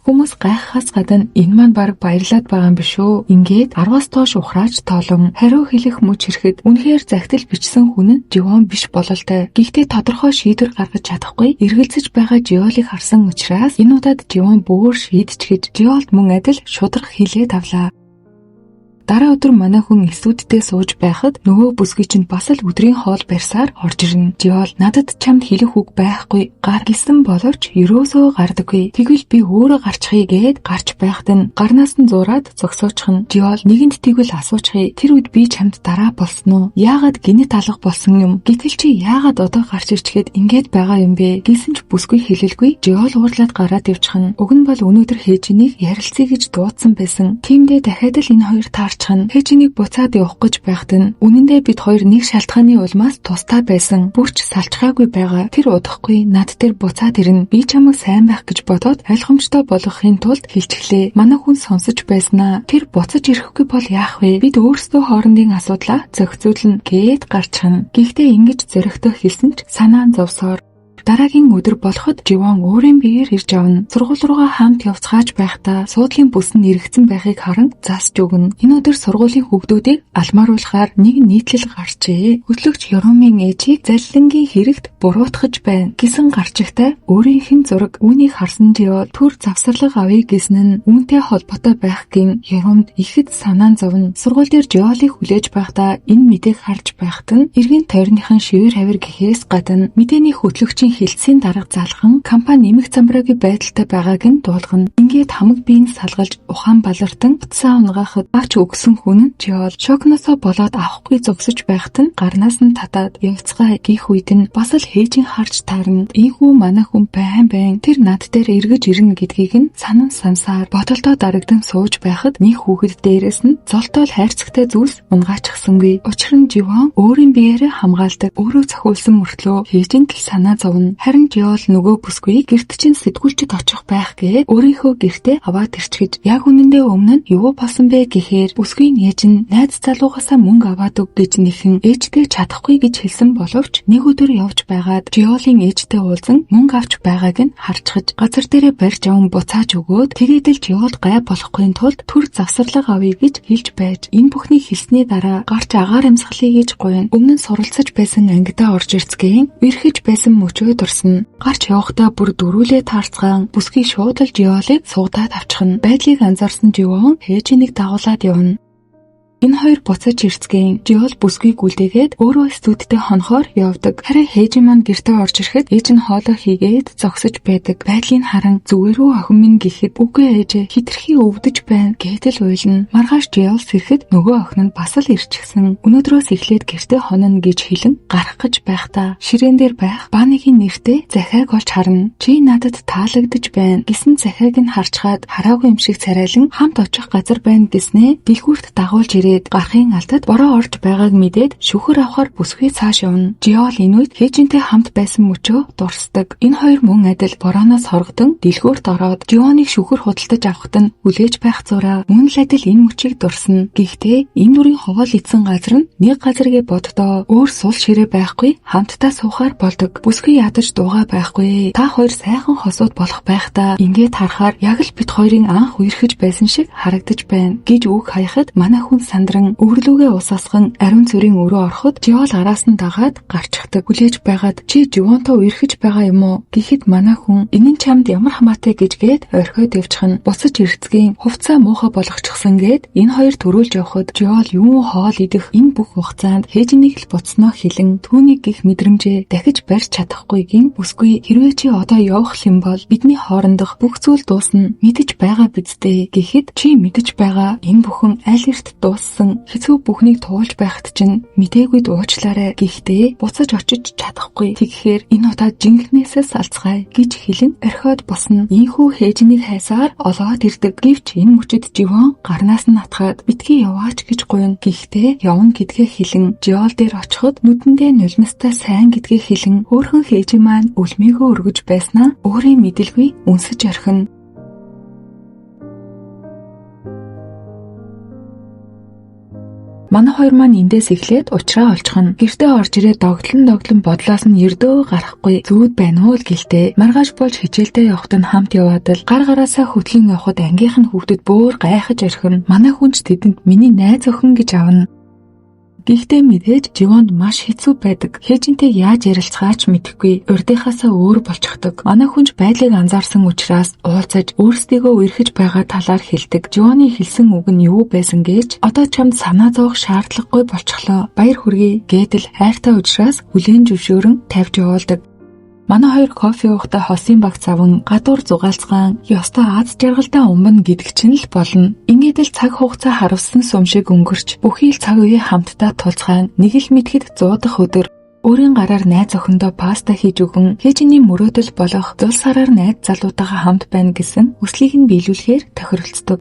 Хүмүүс гайхахаас гадна энэ маань баг баярлаад байгаа юм биш үү? Ингээд 10-аас доош ухрааж тоолон хариу хэлэх мөч ирэхэд үнэхээр захидал бичсэн хүн нь Живон биш бололтой. Гэхдээ тодорхой шийдвэр гаргаж чадахгүй эргэлзэж байгаа Жиолыг харсан учраас энэ удаад Живон бөөр шийдчихэж Жиолд мөн адил шударга хэлээд авлаа. Дараа өдөр манай хүн эсүүдтэй сууж байхад нөгөө бүсгүй чинь бас л өдрийн хоол барьсаар орж ирнэ. Жиол надад чамд хэлэх үг байхгүй гарлсан боловч ерөөсөө гардаггүй. Тэгвэл би өөрөө гарчихъя гээд гарч байхад нь гарнаас нь зураад зогсоочихно. Жиол нэгэнд тэгвэл асуучихъя. Тэр үед би чамд дараа болсон уу? Яагаад гинэт алга болсон юм? Гэтэл чи яагаад одоо гарч ирчгээд ингээд байгаа юм бэ? Гэсэн ч бүсгүй хэлэлгүй. Жиол уурлаад гараад явчихна. Уг нь бол өнөөдөр Хэжинийг ярилцъя гэж дуудсан байсан. Тиймдээ дахиад л энэ хоёр таарч Хэжинийг буцаад явах гэж байхад нь үнэндээ бид хоёр нэг шалтгааны улмаас тусдаа байсан. Бүрч салчгаагүй байгаа. Тэр удахгүй над дээр буцаад ирнэ. Би чамайг сайн байх гэж бодоод ойлгомжтой болгохын тулд хэлчихлээ. Манай хүн сонсож байснаа. Тэр буцаж ирэхгүй бол яах вэ? Бид өөрсдөө хоорондын асуудлаа зохицуулна гээд гарчихна. Гэхдээ ингэж зоригтой хэлсэн ч санаа зовсоор. Дараагийн өдөр болоход Живон өөрийн биеэр ирж авна. Сургууль руугаа хамт явцгааж байхдаа суудлын бүс нь эргэцэн байхыг харан засч өгнө. Энэ өдөр сургуулийн хүүхдүүдийг алмааруулахаар нэг нийтлэл гарчээ. Хөтлөгч Ёромын ээжийг заллингийн хэрэгт буруутгаж байна гэсэн гарчигтай өөрийнх нь зураг үүнийг харсан Жиол төр завсарлага авъя гэсэн нь үүнтэй холбоотой байх гин Ёромд ихэд санаа зовно. Сургууль дээр Жиолыг хүлээж байхдаа энэ мэдээг харж байхад нь эргэн тойрныхан шивэр хавир гэхээс гадна мэдээний хөтлөгчийн хилцийн дарга залхан компани нэмэх замбраагүй байдалтай байгааг нь дуулгана. Ингээд хамаг биеийн салгалж ухаан балартан утсаа унгаахад авч өгсөн хүн нь Жиол шокносоо болоод авахгүй зогсож байхад нь гарнаас нь татаад явцгаа гих үед нь бас л хээжин харж таарна. Ийхүү манай хүн байн байн тэр над дээр эргэж ирнэ гэдгийг нь санан сансаар бодолдоо дарагдан сууж байхад нэг хүүхэд дээрээс нь золтол хайрцагтай зүйлс унгаачихсангүй. Учир нь Живон өөрийн биеэрээ хамгаалдаг. Өөрөө цохиулсан мөртлөө хээжинд л санаа зовно. Харин Жиол нөгөө бүсгүй гэрт чинь сэтгүүлчид очих байх гээд өөрийнхөө гэртээ аваад ирчихэж яг үнэндээ өмнө нь юу болсон бэ гэхээр бүсгүйн ээж нь найз залуугаасаа мөнгө аваад өг гэж нэхэн ээжтэй чадахгүй гэж хэлсэн боловч нэг өдөр явж байгаад Жиолын ээжтэй уулзан мөнгө авч байгааг нь харчихаж газар дээрээ барьж аван буцааж өгөөд тэгээд л Жиолд гай болохгүй тулд төр завсарлага авъя гэж хэлж байж энэ бүхнийг хэлсний дараа гарч агаар амьсгалъя гэж гуйна. Өмнө нь суралцаж байсан ангидаа орж ирцгээн үерхэж байсан мөчөө дурсна. Гарч явахдаа бүр дөрүүлээ таарцгаан бүсгүй шууд л Жиолыг суугаад авчихна. Байдлыг анзаарсан Живон Хэжинийг дагуулад явна. Энэ хоёр буцаж ирцгээн Жиол бүсгүйг үлдээгээд өөрөө студидтэй хонохоор явдаг. Харин Хэжи маань гэртээ орж ирэхэд ээж нь хоолоо хийгээд зогсож байдаг. Байдлыг харан зүгээр үү охин минь гэхэд үгүй ээжээ хитрхи өвдөж байна гэтэл уйлна. Маргааш Жиол сэрэхэд нөгөө охин нь бас л ирчихсэн. Өнөөдрөөс эхлээд гэртээ хонно гэж хэлэн гарах гэж байхдаа ширээн дээр байх Банигийн нэртэй захиаг олж харна. Чи надад таалагдж байна гэсэн захиаг нь харчхаад хараагүй юм шиг царайлан хамт очих газар байна гэснээ дэлгүүрт дагуулж ирээ. Гарахын алдад бороо орж байгааг мэдээд шүхэр авахар бүсгүй цааш явна. Жиол энэ үед Хэжинтэй хамт байсан мөчөө дурсдаг. Энэ хоёр мөн адил борооноос хоргодон дэлгүүрт ороод Жионыг шүхэр худалдаж авахад нь хүлээж байх зураа мөн л адил энэ мөчийг дурсна. Гэхдээ энэ дүрийн хоол идсэн газар нь нэг газаргээ боддоо өөр сул ширээ байхгүй хамтдаа суухаар болдог. Бүсгүй ядаж дуугаа байхгүй. Та хоёр сайхан хосууд болох байх та. Ингээд харахаар яг л бид хоёрын анх үерхэж байсан шиг харагдаж байна гэж үг хаяхад манай хүн сандран өвөрлүүгээ ус асган ариун цэрийн өрөө ороход Жиол араас нь дагаад гарчихдаг. Хүлээж байгаад чи Живонтой үерхэж байгаа юм уу гэхэд манай хүн энэ нь чамд ямар хамаатай гэж гээд орхиод явчихна. Буцаж ирцгийн хувцаа муухай болгочихсон гээд энэ хоёр төрүүлж явхад Жиол юун хоол идэх энэ бүх хугацаанд Хэжинийг л буцноо хэлэн түүнийг гих мэдрэмжээ дахиж барьж чадахгүй гин бүсгүй хэрвээ чи одоо явах юм бол бидний хоорондох бүх зүйл дуусна мэдэж байгаа биз дээ гэхэд чи мэдэж байгаа энэ бүхэн аль эрт дууссан сонссон. Хэцүү бүхнийг туулж байхад чинь мдээгүй уучлаарай. Гэхдээ буцаж очиж чадахгүй. Тэгэхээр энэ удаа жинхнээсээ салцгаая гэж хэлэн орхиод босно. Ийхүү Хээжинийг хайсаар олоод ирдэг. Гэвч энэ мөчид Живон гарнаас нь атгаад битгий яваач гэж гуйна. Гэхдээ явна гэдгээ хэлэн Жиол дээр очиход нүдэндээ нулимстай сайн гэдгээ хэлэн хөөрхөн Хээжин маань өлмийгөө өргөж байснаа өөрийн мэдэлгүй үнсэж орхино. Манай хоёр маань эндээс эхлээд уучраа олчихно. Гэртээ орж ирээд догтлон бодлоос нь ердөө гарахгүй. Зүүд байна уу л гэлтэй. Маргааш болж хичээлдээ явахад нь хамт яваад л гар гараасаа хөтлөн явхад ангийнх нь хүүхдүүд бөөр гайхаж орхино. Манай хүн ч тэдэнд миний найз охин гэж авна. Гэхдээ мэдээж Живонд маш хэцүү байдаг. Хээжинтэй яаж ярилцгаач мэдэхгүй. Урдынхаасаа өөр болчихдог. Манай хүн ч байдлыг анзаарсан учраас уулзаж өөрсдийгөө үерхэж байгаа талаар хэлдэг. Живоны хэлсэн үг нь юу байсан гэж одоо чамд санаа зовох шаардлагагүй болчихлоо. Баяр хүргэе гэдэл хайртай учраас хүлээн зөвшөөрөн тавьж явуулдаг. Манай хоёр кофе уухтай хосын багц аван гадуур зугаалцгаан ёстой аз жаргалтай умбна гэдэг чинь л болно. Ингээд л цаг хугацаа харавсан сум шиг өнгөрч бүхий л цаг үеэ хамтдаа тулцгаан нэг л мэдэхэд 100 дахь өдөр өөрийн гараар найз охиндоо паста хийж өгөн Хээжиний мөрөөдөл болох зул сараар найз залуутайгаа хамт байна гэсэн хүслийг нь биелүүлэхээр тохиролцдог.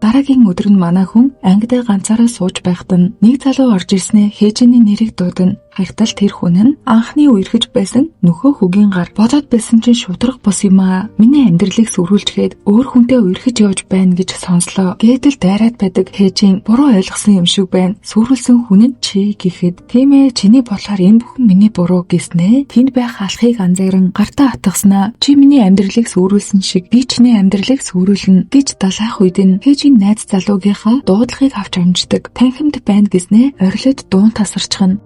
Дараагийн өдөр нь манай хүн ангидаа ганцаараа сууж байхад нь нэг залуу орж ирснээ Хээжиний нэрийг дуудана. Хайртал тэр хүн нь анхны үерхэж байсан нөхөө хөгийн гар. Бодоод байсан чинь шударга бус юм аа. Миний амьдралыг сүрүүлчихэд өөр хүнтэй үерхэж явж байна гэж сонслоо. Гэтэл дайраад байдаг Хээжин буруу ойлгосон юм шиг байна. Сүрүүлсэн хүн нь чи гэхэд тийм ээ чиний бодлоор энэ бүхэн миний буруу гэснээ. Тэнд байх алхыг анзааран гартаа атгаснаа. Чи миний амьдралыг сүрүүлсэн шиг би чиний амьдралыг сүрүүлнэ гэж далайх үед нь Хээжин найз залуугийнхаа дуудлагыг авч амждаг. Танхимд байна гэснээ орилоод дуун тасарчихна.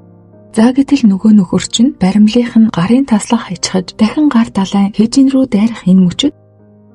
За гэтэл нөгөө нөхөр чинь баримлынх нь гарын таслах хайчхаж дахин гар далайн Хээжин рүү дайрах энэ мөчөд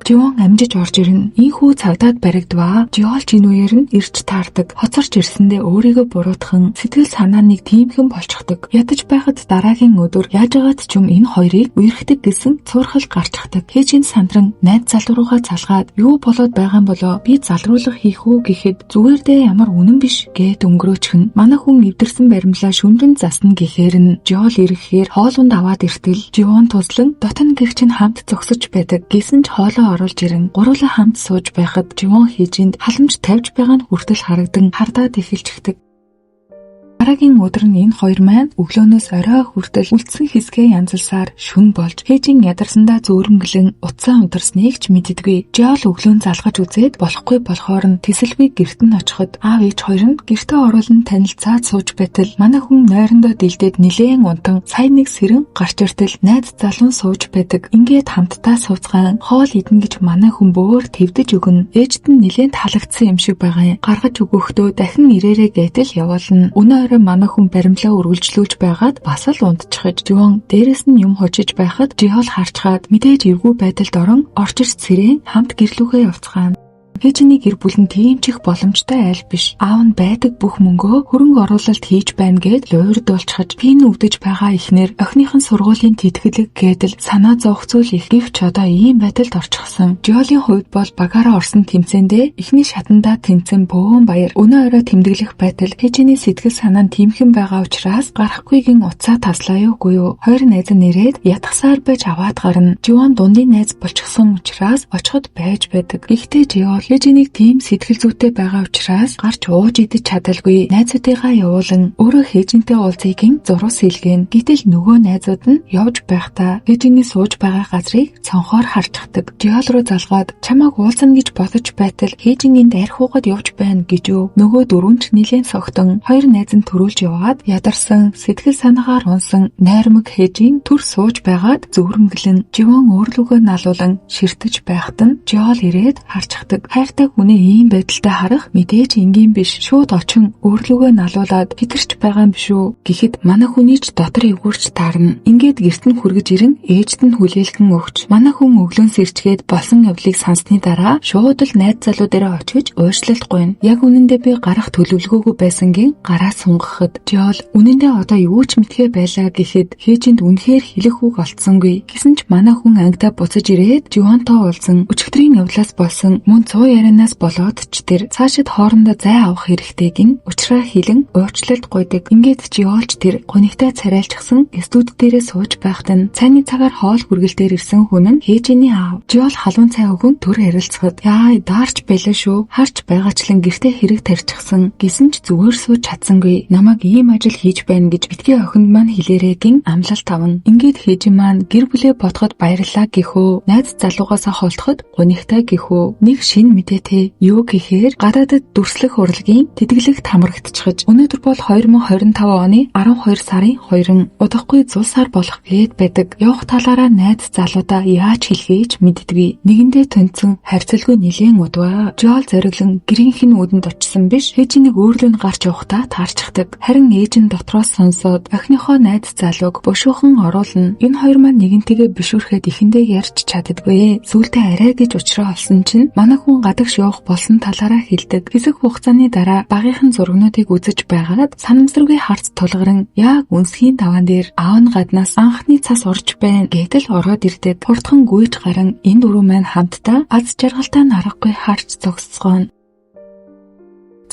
Живон амжиж орж ирнэ. Ийхүү цагдаад баригдваа. Жиолч энэ үеэр нь ирж таардаг. Хоцорч ирсэндээ өөрийгөө буруутхан сэтгэл санаа нэг тиймхэн болчихдог. Ядаж байхад дараагийн өдөр яажгаад ч юм энэ хоёрыг үерхдэг гэсэн цуурхал гарчхдаг. Хээжин сандран найз залуу руугаа залгаад юу болоод байгаа юм болоо би залруулга хийх үү гэхэд зүгээр дээ ямар үнэн биш гэд өнгөрөөчихнө. Манай хүн эвдэрсэн баримлаа шүндэн засна гэхээр нь Жиол ирэхээр хоолунд аваад иртэл Живон туслан дотн гэрч нь хамт зогсож байдаг. Гэсэн ч хоолоо оруулж ирэн гуруулаа хамт сууж байхад Живон Хээжинд халамж тавьж байгаа нь хүртэл харагдан хардаад эхэлчихдэг. Дараагийн өдөр нь энэ хоёр маань өглөөнөөс орой хүртэл үлдсэн хэсгээ янзалсаар шүн болж Хээжин ядарсандаа зөөрөнгөлөн утсаа унтарсныг ч мэддэггүй. Жиол өглөөн залгаж үзээд болохгүй болохоор нь тэсэлгүй гэрт нь очиход аав ээж хоёр нь гэртээ оруулан танилцаад сууж байтал манай хүн нойрондоо дилдээд нилээн унтан сая нэг сэрэн гарч иртэл найз залуун сууж байдаг. Ингээд хамтдаа сууцгаан хоол идэнэ гэж манай хүн бөөр твдэж өгнө. Ээжд нь нилээн таалагдсан юм шиг байгаа юм. Гаргаж өгөхдөө дахин ирээрэй гэтэл явуулна. Өнөө орой манай хүн баримлаа үргэлжлүүлж байгаад бас л унтчихаж Живон дээрэс нь юм хожиж байхад Жиол харчгаад мэдээж эвгүй байдалд орон орчирч сэрэн хамт гэрлүүгээ явцгаана. Хээжиний гэр бүл нь тийм ч их боломжтой айл биш. Аав нь байдаг бүх мөнгөө хөрөнгө оруулалт хийж байна гэд луйрдуулчихаж би нүвдэж байгаа ихнэр охиных нь сургуулийн тэтгэлэг гэдэл санаа зовх зүйл их. Гэвч одоо ийм байдалд орчихсон. Жиолийн хувьд бол багаараа орсон тэмцээндээ эхний шатандаа тэнцэн бөөн баяр. Өнөө орой тэмдэглэх байтал Хээжиний сэтгэл санаа нь тиймхэн байгаа учраас гарахгүйгэн утсаа таслаа юугүй юу. Хоёр найз нь ирээд ятгсаар байж аваад гарна. Живон дундын найз болчихсон учраас очиход байж байдаг. Гэхдээ Жиол Хээжинийг тийм сэтгэл зүйтэй байгаа учраас гарч ууж идэж чадалгүй. Найзуудыгаа явуулан өөрөө Хээжинтэй уулзъя зурус илгээн. Гэтэл нөгөө найзууд нь явж байхдаа Хээжиний сууж байгаа газрыг цонхоор харчихдаг. Жиол руу залгаад чамайг уулзна гэж бодож байтал Хээжингийн дайрхуугаад явж байна гэж юу. Нөгөө дөрөв ч нилээн согтон хоёр найз нь төрүүлж яваад ядарсан сэтгэл санаагаар унсан найрмаг Хээжин төр сууж байгаад зөөрөнгөлн Живон өөрлөгөө налуулан ширтэж байхад нь Жиол ирээд харчихдаг. Хайртай хүнээ ийм байдалтай харах мэдээж энгийн биш. Шууд очин өөрлөгөө налуулад хитэрч байгаа юм биш үү гэхэд манай хүний ч дотор эвгүрч таарна. Ингээд гэрт нь хүргэж ирэн ээжд нь хүлээлгэн өгч манай хүн өглөөнс ирчгээд болсон явдлыг санссны дараа шууд л найз залуу дээрээ очиж уучлалт гуйна. Яг үнэндээ би гарах төлөвлөгөөгүй байсангийн гараа сунгахад Жиол үнэндээ одоо юу ч мэдхээ байлаа гэхэд Хээжинд үнэхээр хэлэх үг олдсонгүй. Гэсэн ч манай хүн ангидаа буцаж ирээд Живонтой уулзан өчигдрийн явдлаас болсон мөн 100 Муу ярианаас болоод ч тэр цаашид хоорондоо зай авах хэрэгтэй гин учраа хилэн уучлалт гуйдаг. Ингээд Жиолч тэр гунигтай царайлчсан студ дээрээ сууж байхад нь цайны цагаар хоол хүргэлтээр ирсэн хүн нь Хээжиний аав. Жиол халуун цай өгөн төр ярилцахад яа даарч байлаа шүү. Харч байгаачлан гэртээ хэрэг тарьчихсан. Гэсэн ч зүгээр сууж чадсангүй. Намайг ийм ажил хийж байна гэж битгий охинд маань хэлээрэй гин амлалт авна. Ингээд Хээжин маань гэр бүлээ бодоход баярлалаа гэхөө. Найз залуугаасаа холдоход гунигтай гэхөө. Нэг шинэ мэдээтэй юу гэхээр гадаадад дүрслэх урлагийн тэтгэлэгт хамрагдчихаж өнөөдөр бол 2025 оны 12 сарын 2-н удахгүй зул сар болох гээд байдаг. Явах талаараа найз залуудаа яаж хэлхээ ч мэддэггүй. Нэгэндээ төнцөн харьцалгүй нилээн удваа. Жиол зориглон гэрийнх нь үүдэнд очсон биш. Хээжинийг өөрлөө нь гарч явахдаа таарчдаг. Харин ээж нь дотроос сонсоод охиныхоо найз залууг бушуухан оруулна. Энэ хоёр маань нэгэнтэйгээ бишүүрхэд эхэндээ ярьж чаддаггүй. Сүүлдээ арай гэж учраа олсон чинь манай хүн гадагш явах болсон талаараа хэлдэг. Хэсэг хугацааны дараа багийнхан зургнуудыг үзэж байгаад санамсаргүй харц тулгаран яг үнсхийн таваан дээр аав нь гаднаас анхны цас орж байна гэтэл ороод ирдэг. Хурдхан гүйж гаран энэ дөрөв маань хамтдаа аз жаргалтай нарахгүй харж зогсцгооно.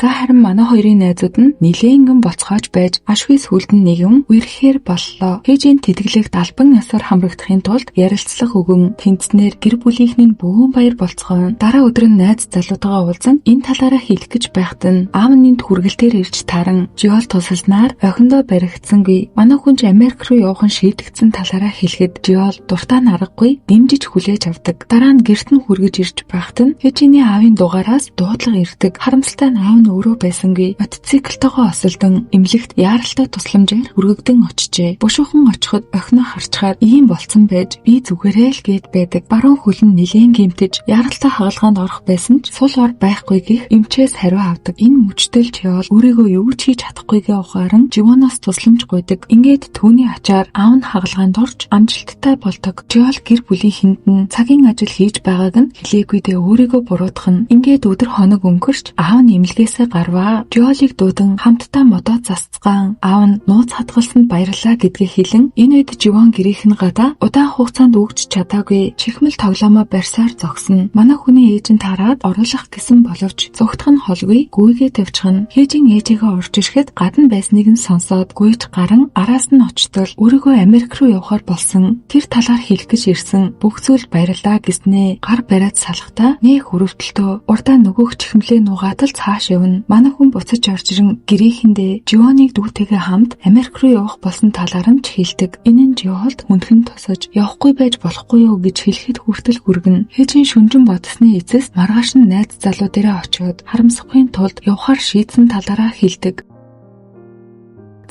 За харин манай хоёрын найзууд нь нилээн ингэн болцоож байж ашгүй сүлд нь нэгэн үерхээр боллоо. Хээжийн тэтгэлэгт албан ёсоор хамрагдахын тулд ярилцлага өгөн тэнцнээр гэр бүлийнх нь бөөн баяр болцгоон. Дараа өдөр нь найз залуутайгаа уулзан энэ талаараа хэлэх гэж байхад нь аав нь энд хүргэлтээр ирж тааран Жиол тусалснаар охиндоо баригдсангүй. Манай хүн ч Америк руу явах нь шийдэгдсэн талаараа хэлэхэд Жиол дуртай нь аргагүй дэмжиж хүлээж авдаг. Дараа нь гэрт нь хүргэж ирж байхад нь Хээжиний аавын дугаараас дуудлага ирдэг. Харамсалтай нь аав нь өөрөө байсангүй. Мотоциклтойгоо осолдон эмнэлэгт яаралтай тусламжаар хүргэгдэн очжээ. Бушуухан очиход охиноо харчхаад ийм болцсон байж би зүгээрээ л гээд байдаг. Баруун хөл нь нилээн гэмтэж яаралтай хагалгаанд орох байсан ч сул ор байхгүй гэх эмчээс хариу авдаг. Энэ мөчтөл Жиол өөрийгөө юу ч хийж чадахгүйгээ ухааран Живоноос тусламж гуйдаг. Ингээд түүний ачаар аав нь хагалгаанд орж амжилттай болдог. Жиол гэр бүлийнхэнд нь цагийн ажил хийж байгааг нь хэлээгүйдээ өөрийгөө буруутгах нь. Ингээд өдөр хоног өнгөрч аав нь эмнэлгээсээ гарваа. Жиолыг дуудан хамтдаа модоо засцгаан аав нь нууц хадгалсанд баярлалаа гэдгийг хэлэн энэ үед Живон гэрийнх нь гадаа удаан хугацаанд өгч чадаагүй чихмэл тоглоомоо барьсаар зогсно. Манай хүний ээж нь тараад оруулах гэсэн боловч зугтах нь холгүй гүйгээ тавьчихна. Хээжин ээжигээ орж ирэхэд гадна байсныг нь сонсоод гүйж гаран араас нь очтол өөрийгөө Америк руу явахаар болсон. Тэр талаар хэлэх гэж ирсэн. Бүх зүйл баярлалаа гэснээ гар бариад салахдаа нэх хөрөвдөлтөө урдаа нөгөөх чихмлээ нугаат л цааш явна. Манай хүн буцаж орж ирэн гэрийнхэндээ Живоныг дүүтэйгээ хамт Америк руу явах болсон талаар нь ч хэлдэг. Энэ нь Жиолд хүндхэн тусаж явахгүй байж болохгүй юу гэж хэлэхэд хүртэл хүргэнэ. Хээжин шүнжин бодсны эцэс маргааш нь найз залуу дээрээ очиод харамсахгүй тулд явахаар шийдсэн талаараа хэлдэг.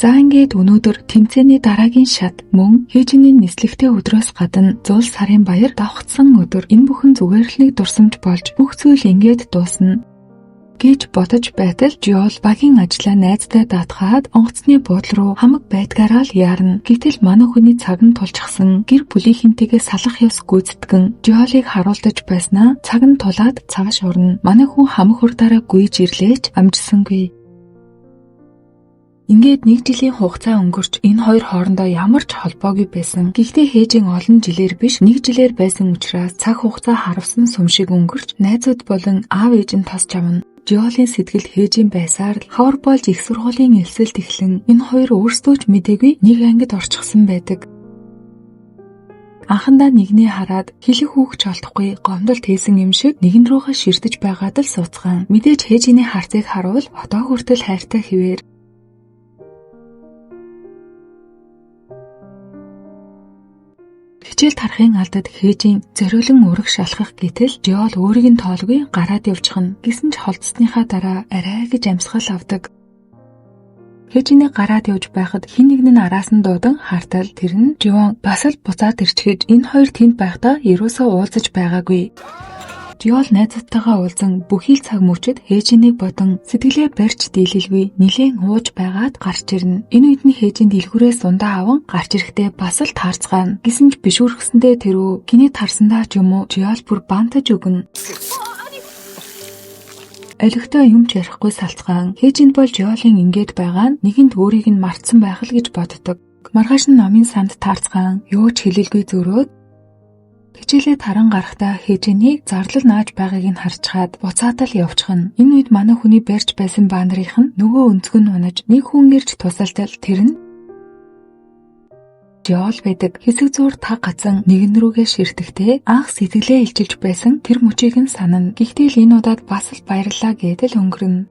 За ингээд өнөөдөр тэмцээний дараагийн шат мөн Хээжиний нислэгтэй өдрөөс гадна зул сарын баяр давхцсан өдөр. Энэ бүхэн зүгээр л нэг дурсамж болж бүх зүйл ингээд дуусна гэж бодож байтал Жиол багийн ажлаа найздаа даатгаад онгоцны буудлын руу хамаг байдгаараа л яарна. Гэтэл манай хүний цаг нь тулчихсан. Гэр бүлийнхэнтэйгээ салах ёс гүйцэтгэн Жиолыг харуулдаж байснаа цаг нь тулаад цааш урна. Манай хүн хамаг хурдаараа гүйж ирлээч амжсангүй. Ингээд нэг жилийн хугацаа өнгөрч энэ хоёр хоорондоо ямар ч холбоогүй байсан. Гэхдээ Хээжин олон жилээр биш нэг жилээр байсан учраас цаг хугацаа харавсан сум шиг өнгөрч найзууд болон аав ээж нь тосч авна. Жиолын сэтгэлд Хээжин байсаар л хавар болж их сургуулийн элсэлт эхлэн энэ хоёр өөрсдөө ч мдээгүй нэг ангид орчихсон байдаг. Анхандаа нэгнээ хараад хэлэх үг ч олдохгүй гомдол тээсэн юм шиг нэгэн рүүгээ ширтэж байгаад л сууцгаан. Мэдээж Хээжиний харцыг харуул одоо хүртэл хайртай хэвээр. Хичээл тарахын алдад Хээжин зориулан урагш алхах гэтэл Жиол өөрийг нь тоолгүй гараад явчихна. Гэсэн ч холдсныхаа дараа арай гэж амьсгал авдаг. Хээжиний гараад явж байхад хэн нэг нь араас нь дуудан хартал тэр нь Живон бас л буцаад ирчхэж энэ хоёр тэнд байхдаа ерөөсөө уулзаж байгаагүй. Жиол найзуудтайгаа уулзан бүхий л цаг мөчид Хээжинийг бодон сэтгэлээ барьж дийлэлгүй нилээн ууж байгаад гарч ирнэ. Энэ үед нь Хээжин дэлгүүрээс ундаа аван гарч ирэхдээ бас л таарцгаана. Гэсэн ч бишүүрхсэндээ тэрүү гинэт тарсандаа ч юм уу Жиол бүр бантаж өгнө. Олигтой юм ч ярихгүй салцгаан Хээжинд бол Жиолын ингээд байгаа нь нэгэнт өөрийг нь мартсан байх л гэж боддог. Маргааш нь номын санд таарцгаан юу ч хэлэлгүй зөрөөд Хичээлээ таран гарахдаа Хэжинийг зарлал нааж байгааг нь харчхаад буцаад л явчихна. Энэ үед манай хүний барьж байсан бандрынх нь нөгөө өнцөг нь унаж нэг хүн ирж тусалтал тэр нь Жиол байдаг. Хэсэг зуур та гацсан нэгэн рүүгээ ширтэхдээ анх сэтгэлээ илчилж байсан тэр мөчийг нь санана. Гэхдээ л энэ удаад бас л баярлалаа гэдэл өнгөрнө.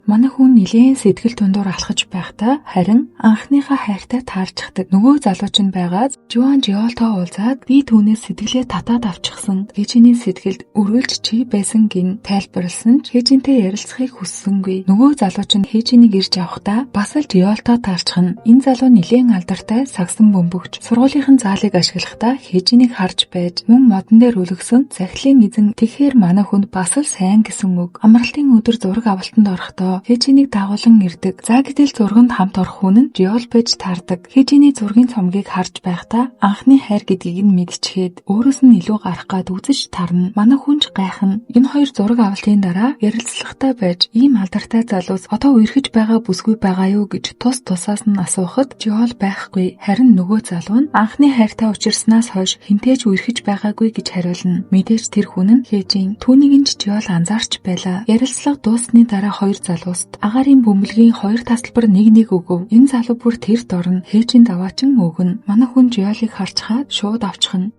Манай хүн нилээн сэтгэл дундуур алхаж байхдаа харин анхныхаа хайртай таарчдаг. Нөгөө залууч нь байгаад Жуан Жиолтой уулзаад би түүнээс сэтгэлээ татаад авчихсан. Хэжиний сэтгэлд өргөлж чи байсан гин тайлбарласан ч Хэжинтэй ярилцахыг хүссэнгүй. Нөгөө залууч нь Хэжинийг ирж авахдаа бас л Жиолтой таарчихна. Энэ залуу нилээн алдартай сагсан бөмбөгч. Сургуулийнхан заалыг ашиглахдаа Хэжинийг харж байж мөн модон дээр үлгсэн захилын эзэн тэгэхээр манай хүнд бас л сайн гэсэн үг. Амралтын өдөр зураг авалтанд орохдоо Хэжинийг дагуулan ирдэг. За гэтэл зурганд хамт орох хүн нь Жиол байж таардаг. Хэжиний зургийн цомгийг харж байхдаа анхны хайр гэдгийг нь мэдчихээд өөрөөс нь илүү гарах гад үзэж тарна. Манай хүн ч гайхна. Энэ хоёр зураг авалтын дараа ярилцлагатай байж ийм алдартай залуус одоо үерхэж байгаа бүсгүй байгаа юу гэж тус тусаас нь асуухад Жиол байхгүй. Харин нөгөө залуу нь анхны хайртай учирснаас хойш хэнтэй ч үерхэж байгаагүй гэж хариулна. Мэдээж тэр хүн нь Хэжин. Түүнийг нь ч Жиол анзаарч байлаа. Ярилцлага дууссаны дараа хоёр залуу агаарын бөмбөлгийн хоёр тасалбар нэг нэг өгөв. Энэ залуу бүр тэр дорно. Хэжин даваачин өгнө. Манай хүн Жиолыг харчхаад шууд авчихна.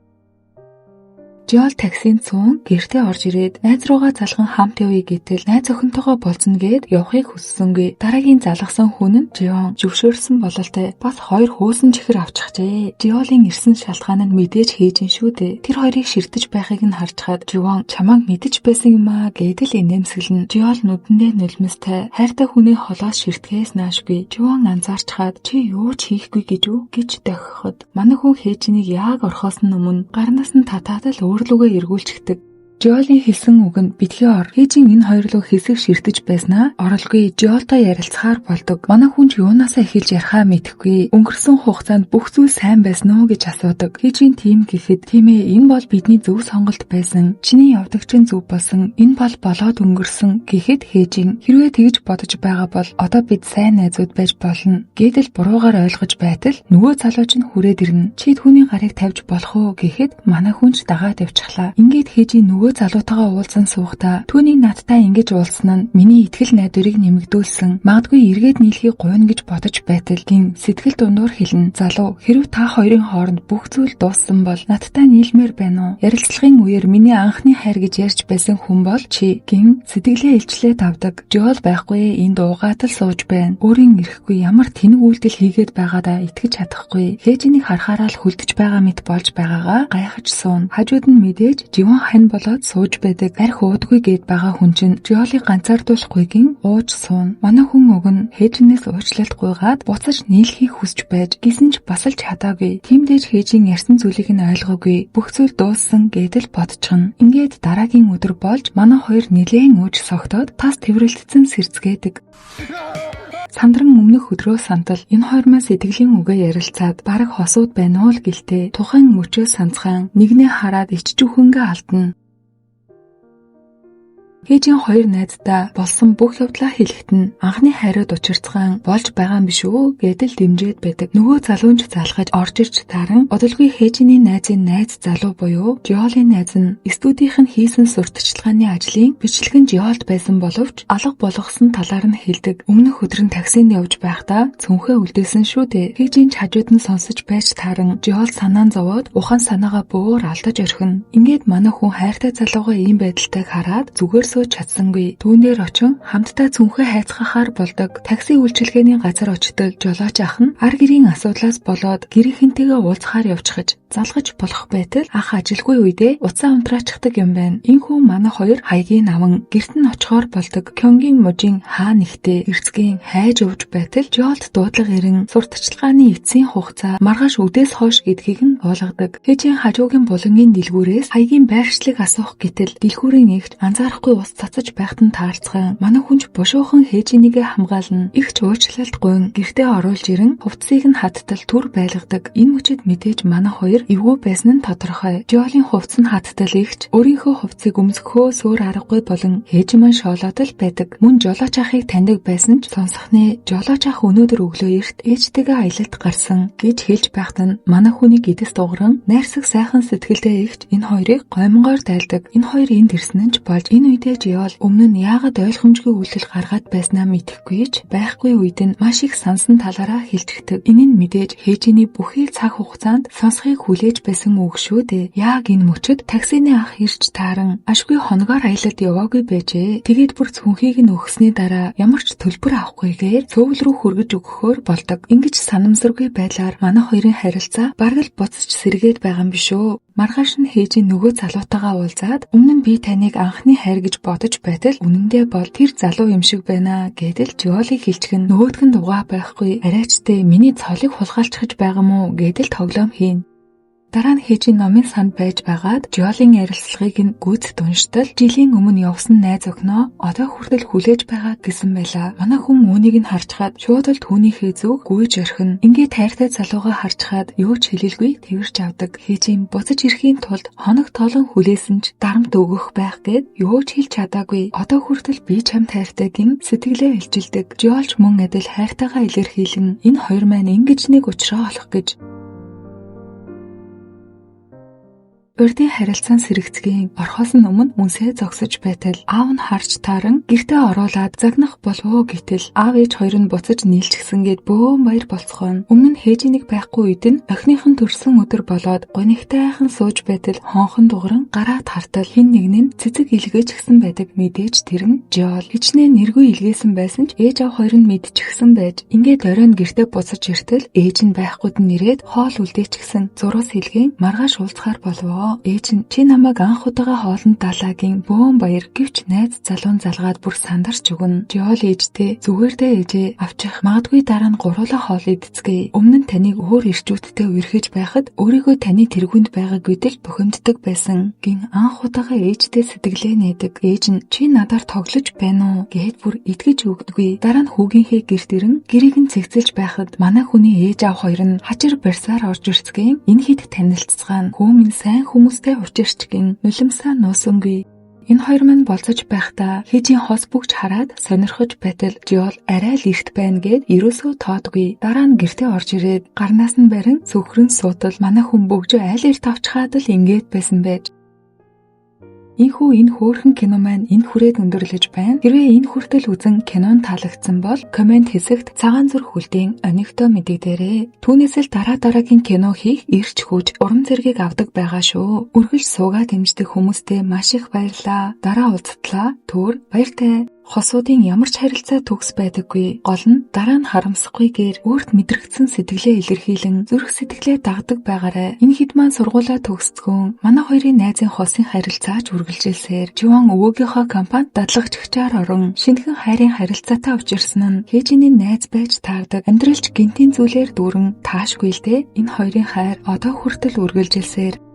Жиол таксинд суун гэртээ орж ирээд найз руугаа залган хамт явъя гэтэл найз охинтойгоо болзоно гээд явахыг хүссэнгүй. Дараагийн залгасан хүн нь Жион зөвшөөрсөн бололтой. Бас хоёр хөөсөн чихэр авчихжээ. Жиолын ирсэн шалтгаан нь мэдээж Хэжин шүү дээ. Тэр хоёрыг ширтэж байхыг нь харчхад Жион чамайг мэдэж байсан юм аа гэдэл инээмсэглэнэ. Жиол нүдэндээ нулимстай хайртай хүний холоос ширтгэхээс наашгүй. Жион анзаарчхад чи юу ч хийхгүй гэж үү гэж дохиход манай хүн Хэжинийг яг орхоос нь өмнө гарнаас нь татаад л өөр лүүгээ эргүүлчихдэг. Жиолын хэлсэн үг нь битгий ор. Хэжин энэ хоёр луу хэсэг ширтэж байснаа оролгүй Жиолтой ярилцахаар болдог. Манай хүн ч юунаасаа эхэлж ярихаа мэдэхгүй. Өнгөрсөн хугацаанд бүх зүйл сайн байсан уу гэж асуудаг. Хэжин тийм гэхэд тийм ээ энэ бол бидний зөв сонголт байсан. Чиний явдаг чинь зөв болсон. Энэ бол болоод өнгөрсөн гэхэд Хэжин хэрвээ тэгж бодож байгаа бол одоо бид сайн найзууд байж болно гэдэл буруугаар ойлгож байтал нөгөө залууч нь хүрээд ирнэ. Чи түүний гарыг тавьж болох уу гэхэд манай хүн ч дагаад явчихлаа. Ингээд Хэжин нөгөө залуутайгаа уулзан суухдаа түүнийг надтай ингэж уулзсан нь миний итгэл найдварыг нэмэгдүүлсэн. Магадгүй эргээд нийлхийг гуйна гэж бодож байтал гин сэтгэл дундуур хэлнэ. Залуу хэрв та хоёрын хооронд бүх зүйл дууссан бол надтай нийлмээр байна уу? Ярилцлагын үеэр миний анхны хайр гэж ярьж байсан хүн бол чи гин сэтгэлээ илчлээд авдаг. Жиол байхгүй энд уугаад л сууж байна. Өөрийн ирэхгүй ямар тэнэг үйлдэл хийгээд байгаадаа итгэж чадахгүй. Хэжинийг харахаараа л хүлдэж байгаа мэт болж байгаагаа гайхаж суuna. Хажууд нь мэдээж Живон хань болоод сууж байдаг. Арх уудгүй гээд байгаа хүн чинь Жиолыг ганцаардуулахгүй гин ууж суuna. Манай хүн уг нь Хэжинээс уучлалт гуйгаад буцаж нийлхийг хүсэж байж гисэн ч бас л чадаагүй. Тиймдээж Хэжин ярьсан зүйлийг нь ойлгоогүй. Бүх зүйл дууссан гэдэл бодчихно. Ингээд дараагийн өдөр болж манай хоёр нилээн ууж согтоод тас тэврэлтсэн сэрцгээдэг. Сандран өмнөх өдрөө сантал энэ хоёр маань сэтгэлийн үгээ ярилцаад бараг хосууд байна уу л гэлтэй тухайн мөчөө санацгаан нэгнээ хараад ичж үхэнгээ алдна. Хэжин хоёр найздаа болсон бүх явдлаа хэлэхэд нь анхны хайрууд учирцгаан болж байгаа юм биш үү гэдэл дэмжиж байдаг. Нөгөө залуу нь ч залхаж орж ирж тааран удалгүй Хэжиний найзын найз залуу буюу Жиолын найз нь студийнх нь хийсэн сурталчилгааны ажлын бичлэг нь Жиолд байсан боловч алга болгосон талаар нь хэлдэг. Өмнөх өдөр нь таксинд явж байхдаа цүнхээ үлдээсэн шүү дээ. Хэжин ч хажууд нь сонсож байж тааран Жиол санаан зовоод ухаан санаагаа бөөр алдаж орхино. Ингээд манай хүн хайртай залуугаа ийм байдалтай хараад зүгээр сууж чадсангүй. Түүн дээр очин хамтдаа цүнхээ хайцгаахаар болдог. Такси үйлчилгээний газар очдог жолооч ах нь ар гэрийн асуудлаас болоод гэрийнхэнтэйгээ уулзахаар явчихаж залгаж болох байтал ах ажилгүй үедээ утсаа унтраачдаг юм байна. Энэхүү манай хоёр хаягийн аван гэрт нь очихоор болдог. Кёнгийн мужийн хаа нэгтээ эрцгийн хайж өвж байтал Жиолд дуудлага ирэн сурталчилгааны эцсийн хугацаа маргааш үдээс хойш гэдгийг нь уулгадаг. Хэжин хажуугийн булангийн дэлгүүрээс хаягийн байршлыг асуух гэтэл дэлгүүрийн эгч анзаарахгүй ус цацаж байхад нь таарцгаан манай хүнч бушуухан Хээжинийгээ хамгаална. Игч уучлалт гуйн гэртээ оруулж ирэн хувцсыг нь хаттал түр байлгадаг. Энэ мөчид мэдээж манай хоёр эвгүй байсан нь тодорхой. Жиолын хувцс нь хаттал игч өөрийнхөө хувцсыг өмсөхөө сөөр аргагүй болон Хээжин маань шоолоод л байдаг. Мөн жолооч ахыг таньдаг байсан ч сонсох нэ жолооч ах өнөөдөр өглөө эрт ээжтэйгээ аялалд гарсан гэж хэлж байхад нь манай хүний гэдэс дугран найрсаг сайхан сэтгэлтэй эгч энэ хоёрыг гоймонгоор дайлдаг. Энэ хоёр энд ирсэн нь ч болж энэ үедээ Жиол өмнө нь яагаад ойлгомжгүй үйлдэл гаргаад байснаа мэдэхгүй ч байхгүй үед нь маш их сансан талаараа хэлчихдэг. Энэ нь мэдээж Хээжиний бүхий цаг хугацаанд сонсхийг хүлээж байсан үг шүү дээ. Яг энэ мөчид таксины ах ирж тааран ашгүй хоногоор аялалд яваагүй байжээ. Тэгээд бүр цүнхийг нь өгсөний дараа ямар ч төлбөр авахгүйгээр цөөвл рүү хүргэж өгөхөөр болдог. Ингэж санамсаргүй байдлаар манай хоёрын харилцаа бараг л буцаж сэргээд байгаа юм биш үү? Маргааш нь Хээжин нөгөө залуутайгаа уулзаад өмнө нь би таныг анхны хайр гэж бодож байтал үнэндээ бол тэр залуу юм шиг байна гэдэл Жиолыг хэлчихэн нөгөөх нь дугаа байхгүй арайчтай миний цолыг хулгайлчихж байгаа мó гэдэл тоглоом хийн. Дараа нь Хээжин номын санд байж байгаад Жиолын ярилцлагыг нь гүйцэд унштал жилийн өмнө явсан найз охиноо одоо хүртэл хүлээж байгаа гэсэн байлаа. Манай хүн үүнийг нь харчхаад шууд л түүнийхээ зүг гүйж орхино. Ингээд хайртай залуугаа харчхаад юу ч хэлэлгүй тэрч авдаг. Хээжин буцаж ирэхийн тулд хоног тоолон хүлээсэн ч дарамт өгөх байх гээд юу ч хэлж чадаагүй. Одоо хүртэл би чамд хайртай гин сэтгэлээ илчилдэг. Жиолч мөн адил хайртайгаа илэрхийлэн энэ хоёр маань ингэж нэг учраа олох гэж. Урдын харилцаан сэрэгцгийн орхоос нь өмнө үнсээ зогсож байтал аав нь харж тааран гэртээ оруулаад загнах болов уу гэтэл аав ээж хоёр нь буцаж нийлчихсэн гэд бөөн баяр болцгооно. Өмнө нь Хээжинийг байхгүй үед нь охиных нь төрсөн өдөр болоод гунигтайхан сууж байтал хонхон дугран гараад хартал хин нэг нь цэцэг илгээчихсэн байдаг. Мэдээж тэр нь Жиол хичнээн нэргүй илгээсэн байсан ч ээж аав хоёр нь мэдчихсэн байж ингээд оройн гэртээ буцаж иртэл ээж нь байхгүйд нь нэрээд хоол үлдээчихсэн. Зураас илгээн маргааш уулзахаар болов. Ээж нь чи намайг анх удаага хоолнд далаагийн бөөн баяр гэвч найз залуун залгаад бүр сандарч өгнө. Жиол ээжтэй зүгээр дээ ээжээ авчих магадгүй дараа нь гуруулаа хоол идцгээе. Өмнө нь таныг өөр ирчүүдтэй үерхэж байхад өөрийгөө таны тэргүүнд байгаагүй л бухимддаг байсан. Гин анх удаага ээжтэй сэтгэлээ нээдэг. Ээж нь чи надаар тоглож байна уу гэхэд бүр итгэж өгдөггүй. Дараа нь хүүгийнхээ гэрт ирэн гэрийг нь цэгцэлж байхад манай хүний ээж аав хоёр нь хачир барьсаар орж ирцгээн энэ хэд танилцгаана. Хүү минь сайн хүмүүстэй учирч гин нулимсаа нуусангүй. Энэ хоёр мань болцож байхдаа Хээжин хос бүгч хараад сонирхож байтал Жиол арай л эрт байна гэд ерөөсөө тоодгүй. Дараа нь гэртээ орж ирээд гарнаас нь барин цөхрөн суутал манай хүн бөгжөө аль эрт авчхаад л ингээд байсан байж. Ийхүү энэ хөөрхөн кино маань энэ хүрээд өндөрлөж байна. Хэрвээ энэ хүртэл үзэн кинон таалагдсан бол коммент хэсэгт цагаан зүрх үлдээн онигтой мэдэгдээрэй. Түүнээс л дараа дараагийн кино хийх эрч хүч, урам зориг авдаг байгаа шүү. Үргэлж суугаа дэмждэг хүмүүстээ маш их баярлалаа. Дараа уулзтлаа. Түр баяртай. Хосуудын ямар ч харилцаа төгс байдаггүй. Гол нь дараа нь харамсахгүйгээр өөрт мэдрэгдсэн сэтгэлээ илэрхийлэн зүрх сэтгэлээ дагдаг байгаарай. Энэ хэд маань сургуулаа төгсцгөөн манай хоёрын найзын хосын харилцаач үргэлжилсээр Живон өвөөгийнхөө компанид дадлагчгчаар орон шинэхэн хайрын харилцаатай учирсан нь Хээжиний найз байж таардаг. Амьдралч гинтийн зүйлээр дүүрэн таашгүй л дээ. Энэ хоёрын хайр одоо хүртэл үргэлжилсээр.